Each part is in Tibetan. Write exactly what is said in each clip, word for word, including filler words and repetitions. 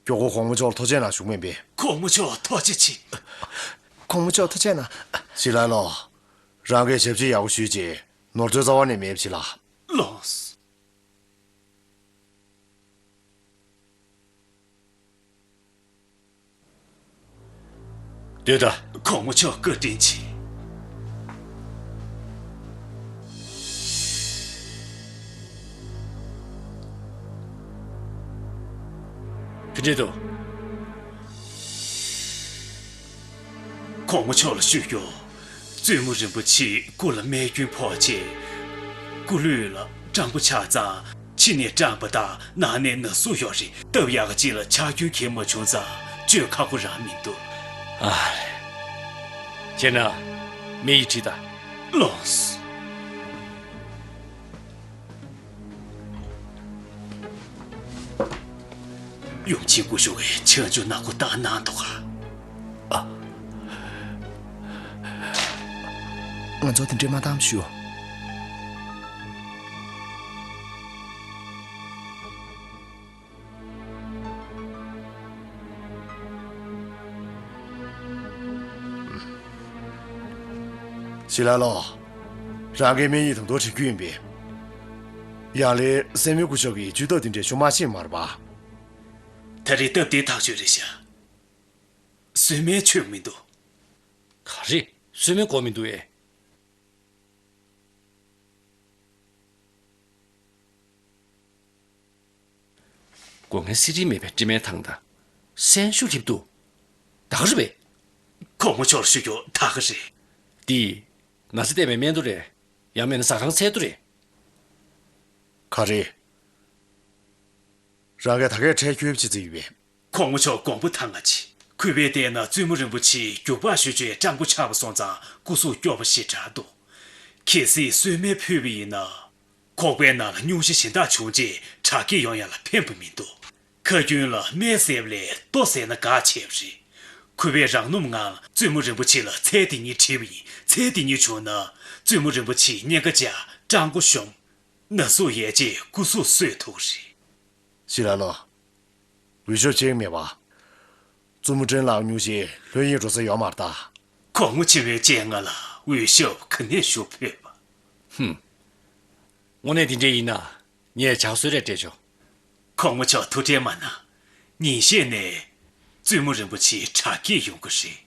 མགྱོགས་པོ་གོང་མ་མཆོག་ལ་ཐུགས་རྗེ་གནང་ཞུ་མིན་པས། གོང་མ་མཆོག་ཐུགས་རྗེ་ཆེ། གོང་མ་མཆོག་ཐུགས་རྗེ་གནང་། ཞི་ལ་ལོ། རང་གིས་ཞབས་ཕྱི་ཡག་པོ་ཞུས་རྗེས་ནོར་འཛོལ་རྩ་བ་ནས་མེད་པ་བྱེད་ལ། ལགས་སོ། སྡོད་དང་། གོང་མ་མཆོག་བཀའ་དྲིན་ཆེ། ཕི་འདྲེ་དུ། གོང་མ་མཆོག་ལ་ཞུ་རྒྱུ། བཙུན་མོ་རིན་པོ་ཆེའི་སྐུ་ལ་རྨས་སྐྱོན་ཕོག་རྗེས། སྐུ་ལུས་ལ་སྐྲངས་པོ་ཆགས་ཙང་། ཕྱི་ནས་སྐྲངས་པ་དང་ནང་ནས་ན་ཟུག་ཡོད་རེད། སྟབས་ཡག་ག་ཅིག་ལ་ཆག་སྐྱོན་གང་མ་བྱུང་ཙང་བཅོས་ཁག་པོ་རང་མི་འདུག་ཨ་རེད། བྱས་ན་མི་ཡིས་དྲིས་དང་། ལགས་སོ། ཡུམ་ཆེན་སྐུ་ཞབས་ཀྱིས་ཆང་ཆུང་ནག་པོ་བཏང་གནང་འདུག་ག་ཨ། ང་ཚོ་དེ་འདྲས་མ་བཏང་ཞུ། ཞི་ལ་ལོ། རང་གིས་སྨན་ཡིག་ད་དུང་བྲིས་རྒྱུ་ཡིན་པས། ཡང་ལེ་སྲས་མོ་སྐུ་ཞབས་ཀྱིས་བཅོས་ཐབས་དེ་འདྲས་ཞུ་མ་ཤེས་མ་རེད་པ། ད་རེས་སྟབས་བདེ་ཐག་ཆོད་རེད་ཤག་གསོལ་སྨན་མཆོད་མི་འདུག་ག་རེ། གསོལ་སྨན་དགོས་མི་འདུག་ཨེ། སྒོ་ངའི་སི་རི་མེད་པའི་དྲི་མའི་ཐང་དང་། སེན་ཤུ་ལྷེབ་འདུག་ད་ག་རེད་པས། གོང་མ་མཆོག་ལ་ཞུ་རྒྱུ་ད་ག་རེད། འདི། ན་ཚ་བསྟེན་པའི་སྨན་དུ་རེད། ཡང་མིན་ན་ཟ་ཁང་ཚལ་དུ་རེད། ག་རེ། རང་གིས་ད་གས་ཁྲལ་ཁྱོན་ཕྱི་ཙི་ཡོད་པས། གོང་མ་མཆོག་དགོངས་པ་དྭངས་ང་ཆེ། གུས་པས་བལྟས་ན་བཙུན་མོ་རིན་པོ་ཆེ་རྒྱུག་པ་ཞུ་ཆོས་སྤྲང་པོ་ཆགས་པ་སོང་ཙང་སྐུ་གཟུགས་སྐྱོ་པོ་ཞེ་དྲག་འདུག་གལ་སྲིད་གསོལ་སྨན་ཕུལ་བ་ཡིན་ན། ཁོག་པའི་ནང་ལ་སྙུང་གཞི་གཞན་དག་བྱུང་རྗེས་དྲག་སྐྱེད་ཡོང་ཡ་ལ་ཕན་པ་མི་འདུག་ཁ་རྒྱུན་ལ་སྨན་བཟས་པ་ལས་ལྟོ་བཟས་ན་དགའ་ཆེ་བ་རེད། གུས་པས་རང་སྣུམ་ངང་བཙུན་མོ་རིན་པོ་ཆེ་ལ་ཚལ་དེ་ཉིད་དྲིས་པ་ཡིན། ཚལ་དེ་ཉིད་བྱུང་ན་བཙུན་མོ་རིན་པོ་ཆེ་གཉན་ཁ་འཇགས། སྤྲང་པོ་ཤོམ། ན་ཟུག་ཡལ་རྗེས་སྐུ་གཟུགས་གསོས་ཐུབ་ཀྱི་རེད། ཞི་ལ་ལོ། འོས་ཤོབ་ཅིག་མེད་པ། བཙུན་མོ་ཀྲེན་ལགས་སྙུང་གཞི་ལྷོད་གཡེང་འགྲོ་ས་ཡོད་མ་རེད་ད། གོང་མ་ཆེན་མོའི་སྤྱན་སྔ་ལ་འོས་ཤོབ་ག་ནས་ཞུ་ཕོད་པ། ཧུམ། དངོས་གནས་འདི་འདྲ་ཡིན་ན་ངས་ཇག་གསོལ་རས་སྤྲད་ཆོག་གོང་མ་མཆོག་ཐུགས་ཁྲལ་མ་གནང་། ཉིན་ཤས་ནས་བཙུན་མོ་རིན་པོ་ཆེ་དྲག་སྐྱེད་ཡོང་གི་རེད།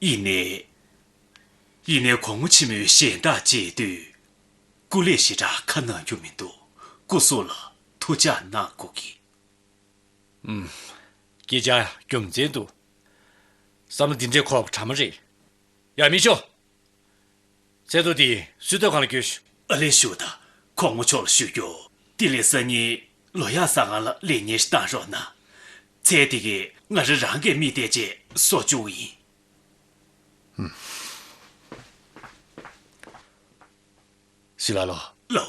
ཡིན་ནའི། ཡིན་ནའི་གོང་མ་ཆེན་མོའི་གཞན་དག་བཅད་དུས། སྐུ་ལས་ཞེ་དྲག་ཁ་གནང་རྒྱུ་མི་འདུག་སྐུ་གཟུགས་ལ་ཐུགས་ཅག་གནང་དགོས་ཀྱི། ཨུམ། སྐད་ཆ་རྒྱུ་མཚན་འདུག་བསམ་བློ་འདི་འདྲའི་འཁོར་བ་དྲ་མ་རེད། ཡ་མི་ཤོག་ཚལ་ཐོ་འདི་སུས་ཐོབ་གང་ལ་སྐྱོན་ཞུ། ཨ་ལེ་ཞུ་དང་། གོང་མ་མཆོག་ལ་ཞུ་རྒྱུ། ཏི་ལི་སང་ཉིན་ལོ་ཡག་ཟ་ཁང་ལ་ལས་གཉེར་ཞིག་བཏང་རོགས་གནང་། ཚལ་འདི་གས་ང་རང་རང་གིས་མིག་བལྟས་རྗེས་གསོ་བཅུག་གི་ཡིན། ཞི་ལ་ལོ། ལོ།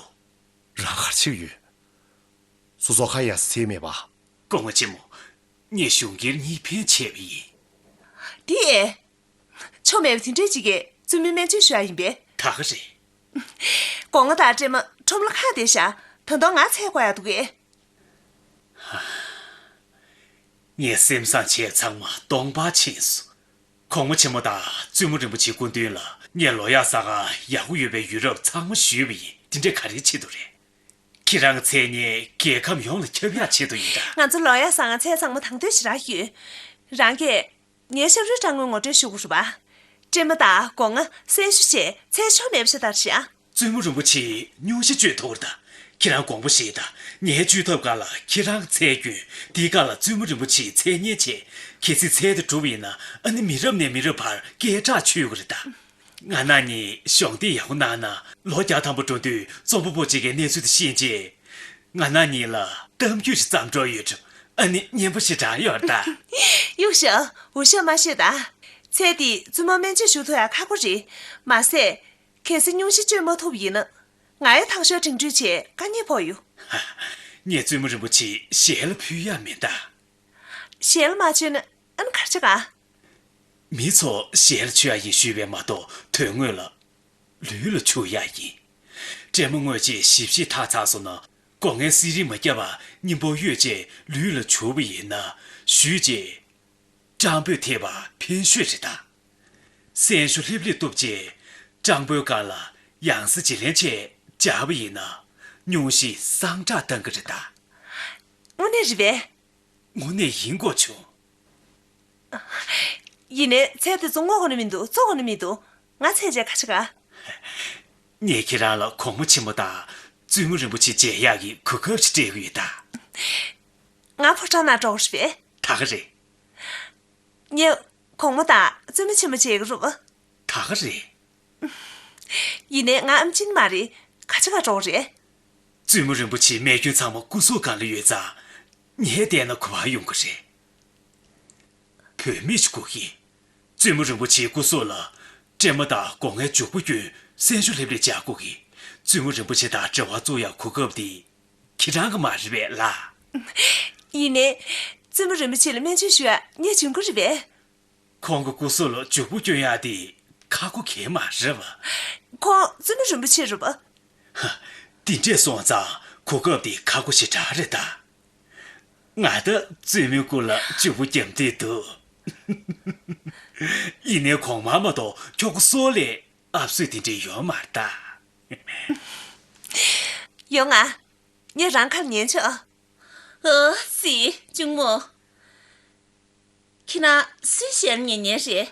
རང་ག་རེ་བྱེད་ཀྱི་ཡོད། སོ་སོ་ཁ་ཡ་སེ་མེད་པ། སྐུ་ངོ་ཆེན་མོ། ངས་གཞུང་སྒེར་གཉིས་ཕན་བྱས་པ་ཡིན། དེ། ཆོ་མེད་པ་དེ་འདྲས་ཅིག་གིས་བཙུན་མོའི་སྨན་བཅོས་ཞུ་ཡ་ཡིན་པས། ད་ག་རེད། སྒོ་ང་དང་སྲས་མོ་ཁྲོམ་ལ་ཁ་བསྡད་ཤག་ད་དུང་ང་འཚོལ་དགོས་ཡ་འདུག་གས། ངས་སེམས་བཟང་བྱས་ཚང་མ་གདོང་པར་ཕྱིན་སོང་། གོང་མ་ཆེན་མོ་དང་བཙུན་མོ་རིན་པོ་ཆེའི་སྐུ་མདུན་ལ་ངས་ལོ་ཡག་ཟ་ཁང་ཡག་པོ་ཡོད་པའི་ཡུལ་རབས་ཚང་མ་ཞུས་པ་ཡིན། དེ་འདྲས་ག་རེའི་ཆེད་དུ་རེད། ཁྱེད་རང་མཚན་སྙན་རྒྱལ་ཁམས་ཡོངས་ལ་ཁྱབ་ཡག་ཆེད་དུ་ཡིན་ད། ང་ཚོ་ལོ་ཡག་ཟ་ཁང་ཚལ་ཚང་མ་དང་དོད་ཞེ་དྲག་ཡོད། རང་གིས་ངའི་ཞབས་བྲོའི་སྤྲང་པོའི་ངོ་སྤྲོད་ཞུ་དགོས་རེད་པ། སྲས་མོ་དང་སྒོ་ང་སེན་ཤུ་བཅས་ཚལ་ཆོ་མེད་པ་ཞིག་ལྟར་བཞག་བཙུན་མོ་རིན་པོ་ཆེས་སྙུང་གཞི་བཅོས་ཐུབ་རེད་ད། ཁྱེད་རང་དགོངས་པ་བཞེས་དང་། ངའི་བཅོས་ཐབས་སྒང་ལ་ཁྱེད་རང་ཚལ་སྐྱོན། དེའི་སྒང་ལ་བཙུན་མོ་རིན་པོ་ཆེའི་མཚན་སྙན་བྱས། གལ་སྲིད་ཚལ་དེ་གྲུབ་པ་ཡིན་ན་ཨ་ནི་མི་རབས་ནས་མི་རབས་བར་སྐད་གྲགས་ཆོད་ཀྱི་རེད་ད། ང་རང་གཉིས་གཞོགས་འདེགས་ཡག་པོ་གནང་ན་ལོ་བརྒྱ་ཐམ་པ་འགྲོ་དུས་རྩོམ་པ་པོ་གཅིག་གིས་གནས་ཚུལ་དེ་ཤེས་རྗེས། ང་རང་གཉིས་ལ་གཏམ་རྒྱུད་ཞིག་བརྩམས་འགྲོ་ཡོད་འགྲོ། ཨ་ནི་སྙན་པོ་ཞེ་དྲག་ཡོད་རེད་ད། གཡུག་ཞོག་འུ་ཤོབ་མ་ཤོད་ད། ཚལ་འདི་བཙུན་མོ་སྨན་བཅོས་ཞུ་ཐུབ་ཡ་ཁག་པོ་རེད། མ་ཟད། གལ་སྲིད་སྙུང་གཞི་བཅོས་མ་ཐུབ་པ་ཡིན་ན། ང་ཡང་ཐག་ཤོར་དྲིན་དྲུད་བྱས་དཀའ་ངལ་ཕོག་ཡོང་། ངས་བཙུན་མོ་རིན་པོ་ཆེ་ཞལ་ལ་ཕུལ་ཡ་མིན་ད། ཞལ་ལ་མ་མཆོད་ན་ཨ་ནི་ག་རེ་བྱེད་ག་མི་ཚོ་ཞལ་ལ་མཆོད་ཡ་ཡིན་ཞུས་པས་མ་གཏོགས་དོན་དངོས་ལ་ལུས་ལ་མཆོད་ཡ་ཡིན། སྲས་མོ་དངོས་གཅིག་ཞིབ་བཤེར་མཐའ་ཚར་སོང་ན་ སྒོ་ངའི་གསེར་རིལ་མ་བརྒྱབ་པར་སྙིང་པོ་གཡོས་བྱས་ལུས་ལ་བྱུག་པ་ཡིན་ན་ཞུས་རྗེས། སྤྲང་པོས་ཐེབས་པ་ཕན་ཤོས་རེད་ད། སྲན་ཞུ་ལྷེབ་ལྷེབ་གཏུབས་རྗེས་སྤྲང་པོའི་སྒང་ལ་ཡང་སྲིད་བརྗེ་ལེན་ཆེད་སྦྱར་བ་ཡིན་ན་སྙུང་གཞི་སངས་དྲག་བཏང་གི་རེད་ད། དངོས་གནས་རེད་པས། དངོས་གནས་ཡིན་དགོས་བྱུང་། ཡིན་ནའི་ཚལ་དེ་ཚོ་རྔོ་དགོས་ནི་མི་འདུག་བཙོ་དགོས་ནི་མི་འདུག་ང་ཚལ་བཅད་ག་ཆེ་ག་ངས་ཁྱེད་རང་ལ་གོང་མ་ཆེན་མོ་དང་བཙུན་མོ་རིན་པོ་ཆེ་མཇལ་ཡག་གི་གོ་སྐབས་ཤིག་སྤྲད་གི་ཡོད་ད། ང་ཕོ་བྲང་ནང་འགྲོ་དགོས་རེད་པས། ད་ག་རེད། ངས་གོང་མ་དང་བཙུན་མོ་ཆེན་མོ་མཇལ་གི་རུབ། ད་ག་རེད། ཡིན་ནའི་ང་ཨམ་ཆི་ནི་མ་རེད། ག་ཆེ་ག་འགྲོ་དགོས་རེད། བཙུན་མོ་རིན་པོ་ཆེའི་རྨས་སྐྱོན་ཚང་མ་སྐུ་སྲོག་སྒང་ལ་ཡོད་ཙང་། ངས་བལྟས་ན་གོ་བ་ཡོང་གི་རེད། བུད་མེད་ཅིག་དགོས་ཀྱི། བཙུན་མོ་རིན་པོ་ཆེའི་སྐུ་སྲོག་ལ་སྲན་མ་དང་སྒོ་ངའི་བྱུག་པ་བསྐྱོན། སྲན་ཞུ་ལྷེབ་ལྷེབ་སྦྱར་དགོས་ཀྱི། བཙུན་མོ་རིན་པོ་ཆེ་དང་འབྲེལ་བ་བཙུགས་ཡག་གོ་སྐབས་དེ་ཁྱེད་རང་གི་མ་རེད་པས་ལགས། ཡིན་ནའི། བཙུན་མོ་རིན་པོ་ཆེ་ལ་སྨན་བཅོས་ཞུ་ཡག་ངས་བྱུང་གི་རེད་པས། ཁོང་གི་སྐུ་སྲོག་ལ་བྱུག་པ་བསྐྱོན་ཡག་དེ་ཁག་པོ་གང་མ་རེད་པ། ཁོང་བཙུན་མོ་རིན་པོ་ཆེ་རེད་པ། ཧ། དེ་འདྲས་སོང་ཙང་གོ་སྐབས་དེ་ཁག་པོ་ཞེ་དྲག་རེད་ད། ང་ད་བཙུན་མོའི་སྐུ་ལ་བྱུག་པ་བརྒྱབ་འདོད་འདུག་ཡིན་ནའི་གོང་མ་མ་གཏོགས་ཁྱོ་ག་སྲོག་ལ་ཨབ་སོས་དེ་འདྲས་ཡོད་མ་རེད་ད། ཡོང་ང་། ངས་རང་ཁ་ལ་ཉན་ཆོག་ཨ་ཙི། གཅུང་མོ། ཁྱེད་རང་སུའི་ཞལ་ཉན་ཉན་རེད།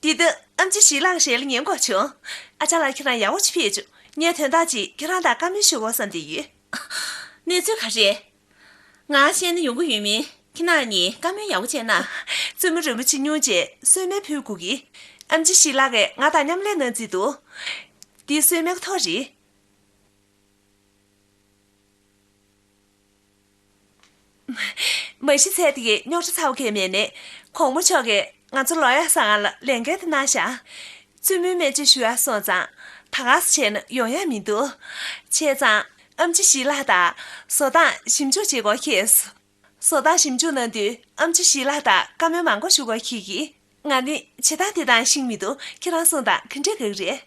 འདི་ད་ཨམ་ཆི་ཞི་ལགས་ཞལ་ཉན་དགོས་བྱུང་། ཨ་ཅག་ལགས་ཁྱེད་རང་ཡག་པོ་ཅིག་ཕེབས་བྱུང་། ངས་དོན་དག་ཅིག་ཁྱེད་རང་དང་བཀའ་མོལ་ཞུ་དགོས་བསམ་བསྡད་ཡོད། གནས་ཚུལ་ག་རེ། ང་བཤད་ན་ཡོང་གི་ཡོད་མིན། ཁྱེད་རང་གཉིས་བཀའ་མོལ་ཡག་པོ་བྱས་ན། བཙུན་མོ་རིན་པོ་ཆེ་སྙུང་རྗེས་གསོལ་སྨན་ཕུལ་དགོས་ཀྱི། ཨམ་ཆི་ཞི་ལགས་ཀྱིས་ང་དང་མཉམ་ལས་གནང་རྩིས་འདུག་འདི་གསོལ་སྨན་གྱི་ཐོ་རེད། མ་གཞི་ཚལ་དེ་གའི་རྙོག་དྲ་ཚ་བོ་གང་མེད་ནའི། གོང་མ་མཆོག་གིས་ང་ཚོ་ལོ་ཡག་བཟང་ང་ལ་ལས་འགན་དེ་གནང་བཞག་བཙུན་མོའི་སྨན་བཅོས་ཞུ་ཡག་སོང་ཙང་ད་ག་སེ་བྱས་ན་ཡོང་ཡག་མི་འདུག་བྱས་ཙང་ཨམ་ཆི་ཞི་ལགས་དང་བཟོ་སྟངས་ཞིབ་འཇུག་བྱེད་དགོས་ཁེལ་སོང་། བཟོ་སྟངས་ཞིབ་འཇུག་གནང་དུས་ཨམ་ཆི་ཞི་ལགས་དང་བཀའ་མོལ་མང་པོ་ཞུ་དགོས་ཁེལ་གི། ང་ནི་བྱེད་སྟངས་དེ་དང་ཤེས་མི་འདུག་ཁྱེད་རང་གསུངས་དང་ག་འདྲས་དགའ་གི་རེད།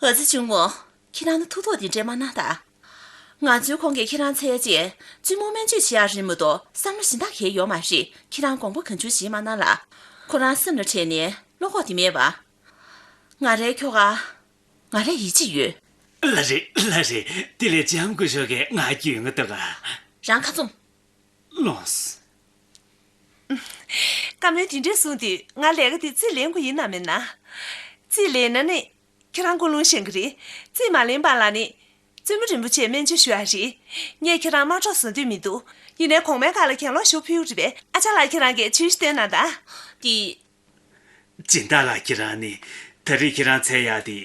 ཨ་ཙི་གཅུང་མོ། ཁྱེད་རང་ནི་ཐུགས་དོགས་དེ་འདྲས་མ་གནང་དང་། ང་ཚོའི་ཁོང་གིས་ཁྱེད་རང་འཚོལ་རྗེས་བཙུན་མོ་སྨན་བཅོས་བྱེད་ཡག་རེད་མ་གཏོགས་བསམ་བློ་གཞན་དག་གང་ཡོད་མ་རེད། ཁྱེད་རང་དགོངས་པ་གང་བྱུང་བཞེས་མ་གནང་ལ། ཁོ་རང་སེམས་ལ་དྲན་ནས་བློ་ཁོག་དེ་མེད་པ། ང་རའི་ཁྱོ་ག་ང་རའི་ཡིད་ཆེས་ཡོད། ལགས་རེད་ལགས་རེད། དེ་ལས་ལྕམ་སྐུ་ཞབས་ཀྱིས་ང་སྐྱོན་གྱི་འདུག་ག་རང་ཁ་བཙུམ། ལོངས། བཀའ་མོལ་དེ་འདྲས་གསུངས་དུས་ང་ལས་ཀ་དེ་རྩིས་ལེན་དགོས་ཡིན་ནམ་མིན་ན། རྩིས་ལེན་ན་ནི་ཁྱེད་རང་ཀུན་སློང་བཞེངས་གི་རེད། རྩིས་མ་ལེན་པ་ལ་ནི། བཙུན་མོ་རིན་པོ་ཆེ་སྨན་བཅོས་ཞུ་ཡག་རེད། ངས་ཁྱེད་རང་དམག་གྲོགས་བཟོ་འདོད་མི་འདུག་ཡིན་ནའི་གོང་མའི་ཁ་ལ་གྱེན་ལོག་ཞུ་ཕུལ་གི་རེད་པས། ཨ་ཅག་ལགས་ཁྱེད་རང་གིས་ཇུས་གཞི་བཏོན་གནང་དང་། དེ། སྦྱིན་བདག་ལགས། ཁྱེད་རང་ནི་ད་རེས་ཁྱེད་རང་འཚོལ་ཡག་དེ་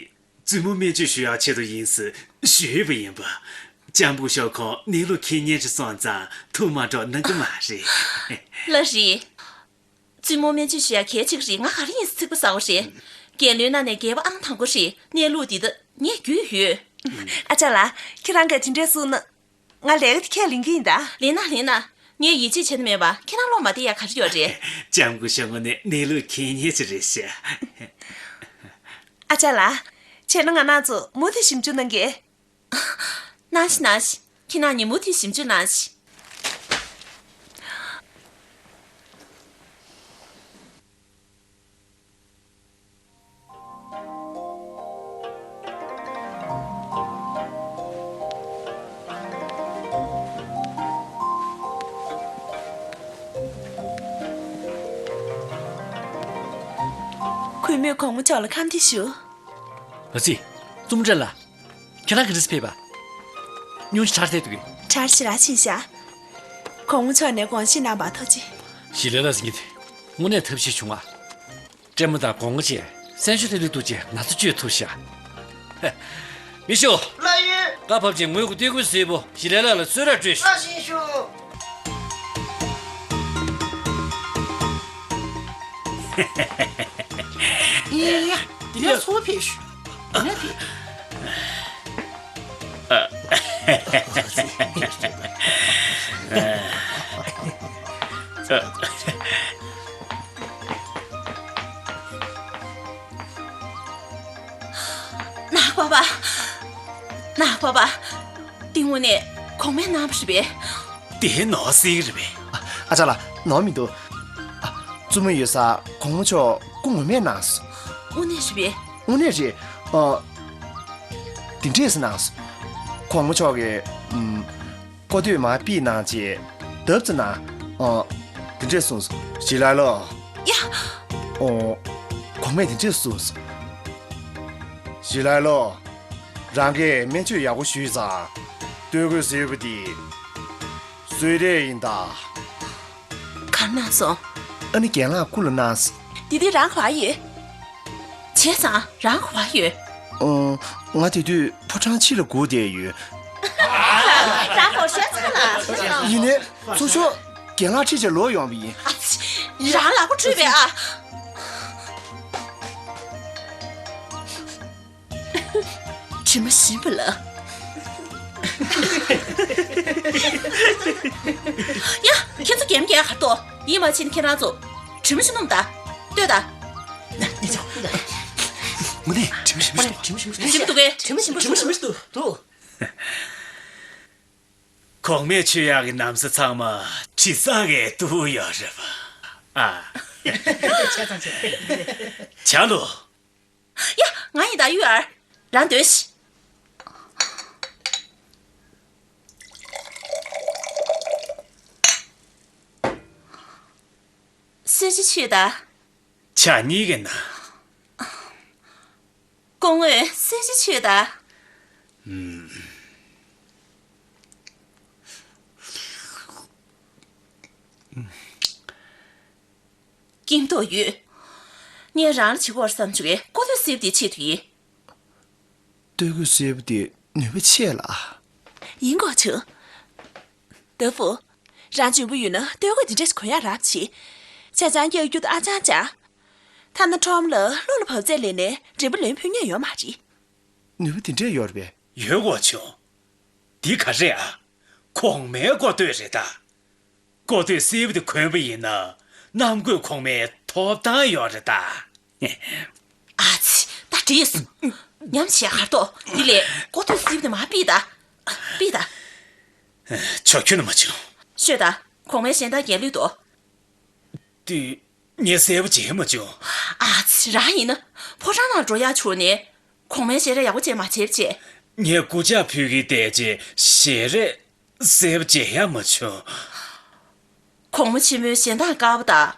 བཙུན་མོ་སྨན་བཅོས་ཞུ་ཡག་ཆེད་དུ་ཡིན་ཟེར་ཞུས་པ་ཡིན་པ། ལྕམ་སྐུ་ཞབས་ཁོང་གནས་ལུགས་མཁྱེན་མཁན་ཅིག་སོང་ཙང་ཐུགས་མ་འཕྲོག་གནང་གི་མ་རེད། ལགས་རེད། བཙུན་མོ་སྨན་བཅོས་ཞུ་ཡག་གལ་ཆེ་གི་རེད། ང་ག་རེ་ཡིན་ཟེར་ཚིག་པ་ཟ་བ་རེད། རྒྱལ་བློན་ནང་ནས་རྒྱལ་པོ་ཨང་དང་པོ་རེད། གནས་ལུགས་འདི་ད་ངས་རྒྱུས་ཡོད། ཨ་ཅག་ལགས་ཁྱེད་རང་གིས་དེ་འདྲས་གསུངས་ན། ང་ལས་ཀ་དེ་ཁས་ལེན་གྱི་ཡིན་ད། ལེན་ན་ལེན་ན། ངས་ཡིད་ཆེས་བྱེད་ནི་མེད་པ་ཁྱེད་རང་བློ་མ་བདེ་ཡག་ག་རེ་ཡོད་རེད། ལྕམ་སྐུ་ཞབས་ངོ་ནས་གནས་ལུགས་མཁྱེན་མཁན་ཅིག་རེད་ཤག་ཨ་ཅག་ལགས། བྱས་ན་ང་རང་ཚོ་མུ་མཐུད་ཞིབ་འཇུག་གནང་གི། གནང་ཞིག་གནང་ཞིག་ཁྱེད་རང་གཉིས་མུ་མཐུད་ཞིབ་འཇུག་གནང་ཞིག་གུས་མོས་གོང་མ་མཆོག་ལ་ཁམས་བདེ་ཞུ། ཨ་ཙི། བཙུན་མོ་ལགས། ཁྱེད་རང་ག་འདྲས་ཕེབས་པ། སྙུང་གཞི་གྲ་སྒྲིག་འདུག་གས། གྲ་ཞིག་རག་ཕྱིན་ཤག་གོང་མ་མཆོག་ནས་དགོངས་བཞེས་གནང་བར་ཐུགས་རྗེ། ཞི་ལི་ལགས་ཟེར་མཁན་དེ་དངོས་གནས་ཐབས་ཤེས་བྱུང་ང་། སྲན་མ་དང་སྒོ་ང་བཅས་སྲན་ཞུ་ལྷེབ་ལྷེབ་གཏུབས་བྱས་ན་ཚ་བཅོས་ཐུབ་ཤག་མི་ཤོག་ལགས་ཡོད། བཀའ་ཕབ་ཅིང་ངོས་ཀྱི་སྟེགས་བུ་སེར་པོ་ཞི་ལི་ལགས་ལ་གསོལ་རས་སྤྲོད་ཤིག་ལགས་ཞུ། ཡ་ཡ་ཡ། འདི་ནས་ཚུར་ཕེབས་ཤོག་འདི་ནས་ཕེབས། པ་པ། ན་པ་པ། འདི་དངོས་གནས་གོང་མའི་གནང་བ་རེད་པས། དེ་ནོར་སྲིད་རེད་པས། ཨ་ཅག་ལགས། ནོར་མི་འདུག། ཨ། བཙུན་མོ་ཡོད་སར་གོང་མ་མཆོག་སྐུ་ངོ་མས་གནང་སོང་། དངོས་གནས་རེད་པས། དངོས་གནས་རེད། ཨ། འདི་འདྲས་གནང་སོང་། གོང་མ་མཆོག་གིས། ཨམ། སྐུ་ཐོག་མར་ཕུད་གནང་རྗེས་ལྡབ་ཙམ་ནང་། ཨ། འདི་འདྲས་གསུངས་སོང་། ཞི་ལའི་ལོ། ཡ། ཨོ། གོང་མས་འདི་འདྲས་གསུངས་སོང་། ཞི་ལའི་ལོ། རང་གིས་སྨན་བཅོས་ཡག་པོ་ཞུས་ཙང་། སྟོད་གོས་སེར་པོ་འདི་གསོལ་རས་ཡིན་ད། ག་རེ་གནང་སོང་། ཨ་ནི་རྒན་ལགས་སྐུ་ལ་གནང་། འདི་འདི་རང་ག་པར་ཡོད། བྱས་ཙང་རང་ག་པར་ཡོད། ཨོ། ང་དེ་དུས་ཕོ་བྲང་ཕྱི་ལ་སྒུག་བསྡད་ཡོད། རང་གོ་ཤོད་ཚར་ལ། ཡིན་ནའི་ཚུར་ཤོག། རྒན་ལགས་ཁྲིད་བྱས་ལོག་ཡོང་བ་ཡིན། ཨ་ཙི། རང་ལག་པ་འཁྲུད་པས་ཨ། དྲི་མ་ཞིམ་པ་ལ། ཡ། ཁྱེད་ཚོ་གེམ་རྒྱག་གར་ཏོ། ཡིད་མ་ཆེས་ན་ཁྱེད་རང་ཚོ། དྲི་མ་ཞིམ་སྣོམ་ད། ལྟོས་ད། དངོས་གནས་དྲི་མ་ཞིམ་པ་ཞིག་འདུག། ཞིམ་འདུག་གས། དྲི་མ་ཞིམ་པ་ཞིག་འདུག། གོང་མས་མཆོད་ཡག་གི་ན་བཟའ་ཚང་མ་དྲི་བཟང་གིས་བཏུམས་ཡོད་རེད་པ། ཨ། བྱ་ལོ། ཡ། ང་ཡིན་ད། གཡུ་ཡར། རང་སྡོད་ཤིག། གསོལ་ཇ་མཆོད་ད། ཇ་གཉིས་ཀྱི་ན། སྐུ་ངོ་གསོལ་ཇ་མཆོད་ད། ཨུམ། སྐྱིད་མདོག་ཡོད། ངས་རང་ལ་བྱེད་དགོས་བསམ་བྱུང་བའི་སྐུ་ཐོག་སེར་པོ་དེའི་ཆེད་དུ་ཡིན། སྟོད་གོས་སེར་པོ་དེ་ནུས་པ་ཆེ་ལ། ཡིན་དགོས་བྱུང་། ཏ་ཧྥུ། རང་འཇོན་པོ་ཡོད་ན་སྟོད་གོས་དེ་འདྲས་གོན་ཡག་རག་བྱེད། ཆ་ཚང་སྐྱག་རྒྱུ་དང་ཨ་ཅང་ཅང་། ཐ་ན་ཁྲོམ་ལ་གློག་ལ་བབས་ཚད་ལེན་ནས་འགྲེམས་པ་ལེན་ཕོད་མཁན་ཡོད་མ་རེད། ནུས་པ་དེ་འདྲས་ཡོད་རེད་པས། ཡོད་དགོས་བྱུང་། འདི་ག་རེད་ཨ། གོང་མའི་སྐུ་ཐོག་རེད་ད། སྐུ་ཐོག་སེར་པོ་དེ་གོན་པ་ཡིན་ན་གནམ་བསྐོས་གོང་མའི་ཐོབ་ཐང་ཡོད་རེད་ད། ཨ་ཙི། ད་འགྲིག་སོང་། ཉམས་བཞེས་གར་ཏོ། འདི་ལས་སྐུ་ཐོག་སེར་པོ་དེ་མར་ཕུད་ད། ཕུད་ད། ཇ་ཁྱོན་ནས་མ་བྱུང་། ཤོད་ད། གོང་མའི་ཞལ་ཏ་རྒྱན་ལོས་དོ། དེ། ངས་གསལ་པོ་མཇལ་མ་བྱུང་། ཨ་ཙི། རང་ཡིན་ན་ཕོ་བྲང་ནང་འགྲོ་ཡག་བྱུང་ནས། གོང་མའི་ཞལ་རས་ཡག་པོ་བྱས་མ་བྱས་པ་བྱས། ངས་སྐུ་ཕྱག་ཕུལ་གི་བསྡད་རྗེས་ཞལ་རས་གསལ་པོ་མཇལ་ཡག་མ་བྱུང་། གོང་མ་ཆེན་མོའི་ཞལ་གདམས་དཀར་པོ་དང་།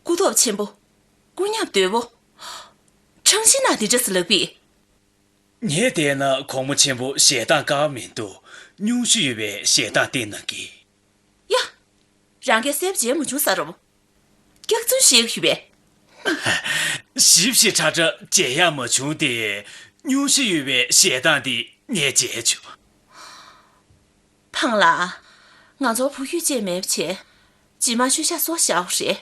སྐུ་སྟོབས་ཆེན་པོ། སྐུ་ཉམས་དོད་པོ། ཁྲང་ཤིན་ན་དེ་འདྲ་ཟེར་ལབ་པས། ངས་བལྟས་ན་གོང་མ་ཆེན་པོ་ཞལ་གདམས་དཀར་པོ་མི་འདུག། སྙུང་གཞི་ཡོད་པའི་ཞལ་གདམས་བསྟན་གནང་གི། ཡ། རང་གིས་གསལ་པོ་མཇལ་མ་བྱུང་ས་རུ། སྐྱག་རྫུན་བཤད་གི་ཡོད་པས། ཞིབ་ཞིབ་ཕྲ་ཕྲ་མཇལ་ཡག་མ་བྱུང་སྟེ། སྙུང་གཞི་ཡོད་པའི་ཞལ་གདམས་འདི་ངས་མཇལ་བྱུང་། ཕང་ལགས། ང་ཚོར་བུ་ཡོད་ཅེས་མེད་པ་བྱས། རྗེས་མ་ཤུལ་བཞག་སོ་བཞག་རེད།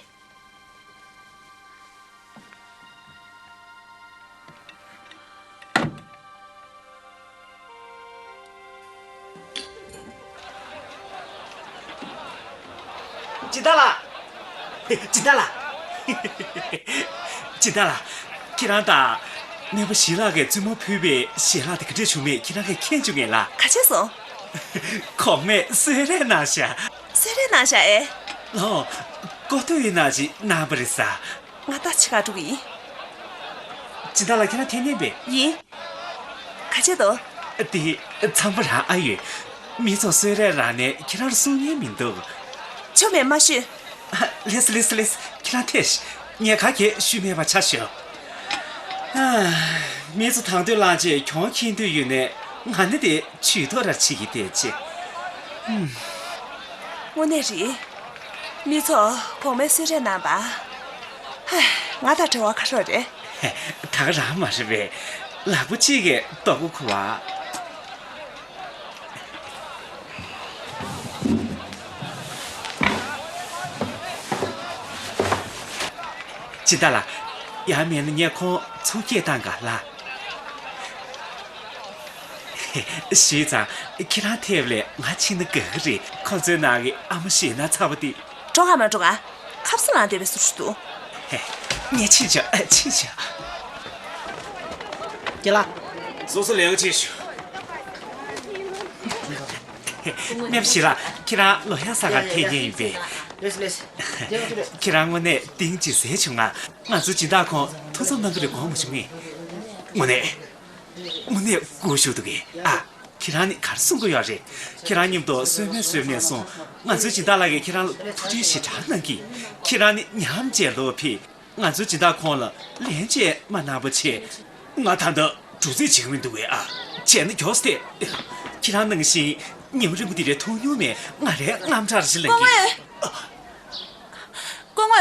སྦྱིན་བདག་ལགས། སྦྱིན་བདག་ལགས། སྦྱིན་བདག་ལགས། ཁྱེད་རང་དང་། སྨན་པ་ཞི་ལགས་ཀྱིས་བཙུན་མོར་ཕུལ་བའི་ཞལ་ལག་དེ་ག་འདྲས་བྱུང་མེད་ཁྱེད་རང་གིས་མཁྱེན་བྱུང་ངས་ལགས། ག་བྱས་སོང་། གོང་མས་གསོལ་རས་གནང་ཤག། གསོལ་རས་གནང་ཤག་ཨེ། ལགས། སྐུ་ཐོག་ཡིན་ན་ཅིག་གནང་བ་རེད་ས། ང་ད་ཕྱི་ཁར་འགྲོ་གི་ཡིན། སྦྱིན་བདག་ལགས། ཁྱེད་རང་འཐེན་ཉན་པས། ཡིན། ག་བྱེད་དོ། དེ་ཚང་པ་རང་ཨ་ཡོད། མི་ཚོ་གསོལ་རས་རག་ནས་ཁྱེད་རང་ལ་གསུང་ཉན་མི་འདུག། ཆོ་མེད་མ་ཤོད། ལེས་ལེས་ལེས། ཁྱེད་རང་ཐད་ཤིག། ངས་ག་གེ་ཞུས་མེད་པ་ཆ་བཞག། ཨ། མི་ཚོ་དང་དོད་ལངས་རྗེས་གྱོང་ཁེངས་འདོད་ཡོད་ནས་ང་ནི་དེ་ཇུས་གཏོགས་ར་བྱེད་ཀྱི་བསྡད་ཅེ། ཧུམ། དངོས་གནས་རེད། མི་ཚོ་གོང་མའི་གསོལ་རས་གནང་པ། ཧ། ང་དང་བྲལ་བ་ཁ་ཤོར་རེད། ད་ག་རང་མ་རེད་པས། ལག་པ་གཅིག་གིས་ལྟོ་གོས་ཁུར་བ། སྦྱིན་བདག་ལགས། ཡང་མིན་ན་ངས་ཁོང་ཚོང་སྐྱེལ་བཏང་ག་ལགས། ཞུས་ཙང་ཁྱེད་རང་ཐད་ལས་ང་ཕྱིན་ན་དགའ་གི་རེད། ཁོང་ཚོའི་ནང་གི་ཨ་མ་ཞེད་སྣང་ཚ་བོ་དེ། འགྲོ་ག་མ་འགྲོ་ག། ཁབ་ས་ལངས་བསྡད་པའི་བཟོ་འདྲ་འདུག། ངས་ཕྱིན་བྱ། ཕྱིན་བྱ། ལ། སོ་སོ་ལས་ཀ་བྱེད་ཤོག་སྨན་པ་ཞིག་ལ། ཁྱེད་རང་ལོ་ཧྲ་ས་ག་ཐེ་ཉེ་ཡིན་པས། ལེས་ལེས། ཁྱེད་རང་དངོས་གནས་གཏིང་ཇེ་ཟབ་བྱུང་ང་། ང་ཚོ་སྦྱིན་བདག་ཁོང་ཐུགས་འཚབ་གནང་གི་རེད་དགོངས་མ་བྱུང་ངས། དངོས་གནས། དངོས་གནས་སྐུ་ཞུ་འདུག་གས་ཨ། ཁྱེད་རང་ནི་ག་རེ་གསུང་གི་ཡོད་རེད། ཁྱེད་རང་མཉམ་དུ་གསོལ་སྨན་གསོལ་ནས་སོང་། ང་ཚོའི་སྦྱིན་བདག་ལགས་ཀྱིས་ཁྱེད་རང་ལ་ཐུགས་རྗེ་ཞེ་དྲག་གནང་གི། ཁྱེད་རང་ནི་ཉམས་བཅས་ལོ་ཕི། ང་ཚོའི་སྦྱིན་བདག་ཁོང་ལ་ལན་ཅེས་མ་གནང་པ་བྱས། ང་ད་ལྟ་འགྲོ་རྩིས་བྱེད་ཀྱི་མི་འདུག་གས་ཨ། བྱས་ན་མགྱོགས་ཏེ། ཁྱེད་རང་ནང་བཞིན་ཉིན་རིང་པོ་འདི་རེད་ཐུག་མྱོང་མེད། ང་རའི་རྔམ་དྲག་རེ་ཞིག་ལངས་ཀྱི། སྐུ་ངོ།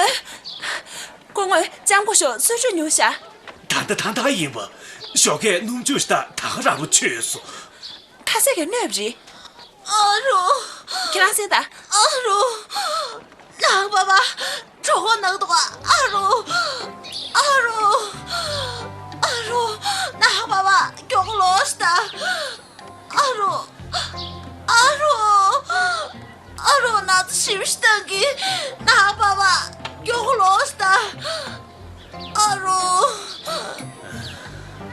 སྐུ་ངོ། སྐུ་ངོ་ལྕམ་སྐུ་ཞབས་གསོལ་མགྲོན་ཉོ་ཤག་ད་ལྟ་ད་ལྟ་ཡིན་པ། ཞོགས་ཀས་སྣུམ་ཆུ་ཞིག་དང་ད་ག་རང་པོ་མཆོད་སོང་། ཁ་ཟས་ཀྱི་གནོད་པ་རེད། ཨ་རོ། ཁྱེད་རང་གསན་དང་། ཨ་རོ། ནང་པ་པ། གྲོད་ཁོག་ན་གི་འདུག་ག་ཨ་རོ། ཨ་རོ། ཨ་རོ། ནང་པ་པ། མགྱོགས་ལོག་ཤིག་དང་། ཨ་རོ། ཨ་རོ། ཨ་རོ། ན་ཚ་ཞེ་པོ་ཞིག་བཏང་གི། ནང་པ་པ། མགྱོགས་ལོག་ཤིག་དང་། ཨ་རོ།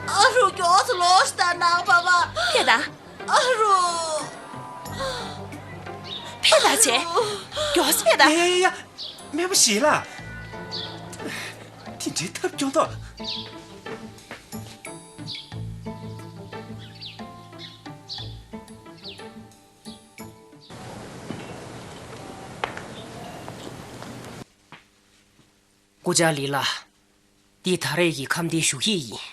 ཨ་རོ། མགྱོགས་ཙམ་ལོག་ཤིག་དང་། ནང་པ་པ། ཕེབས་དང་། ཨ་རོ། ཕེབས་དང་བྱས། མགྱོགས་ཙམ་ཕེབས་དང་། ཡ་ཡ་ཡ། སྨན་པ་ཞིག་ལ། དེ་འདྲའི་ཐབས་སྐྱོ་མདོག་སྐུ་བཅར་ལི་ལགས། འདི་ད་རེས་ཀྱི་ཁམས་བདེའི་ཞུ་ཡིག་ཡིན།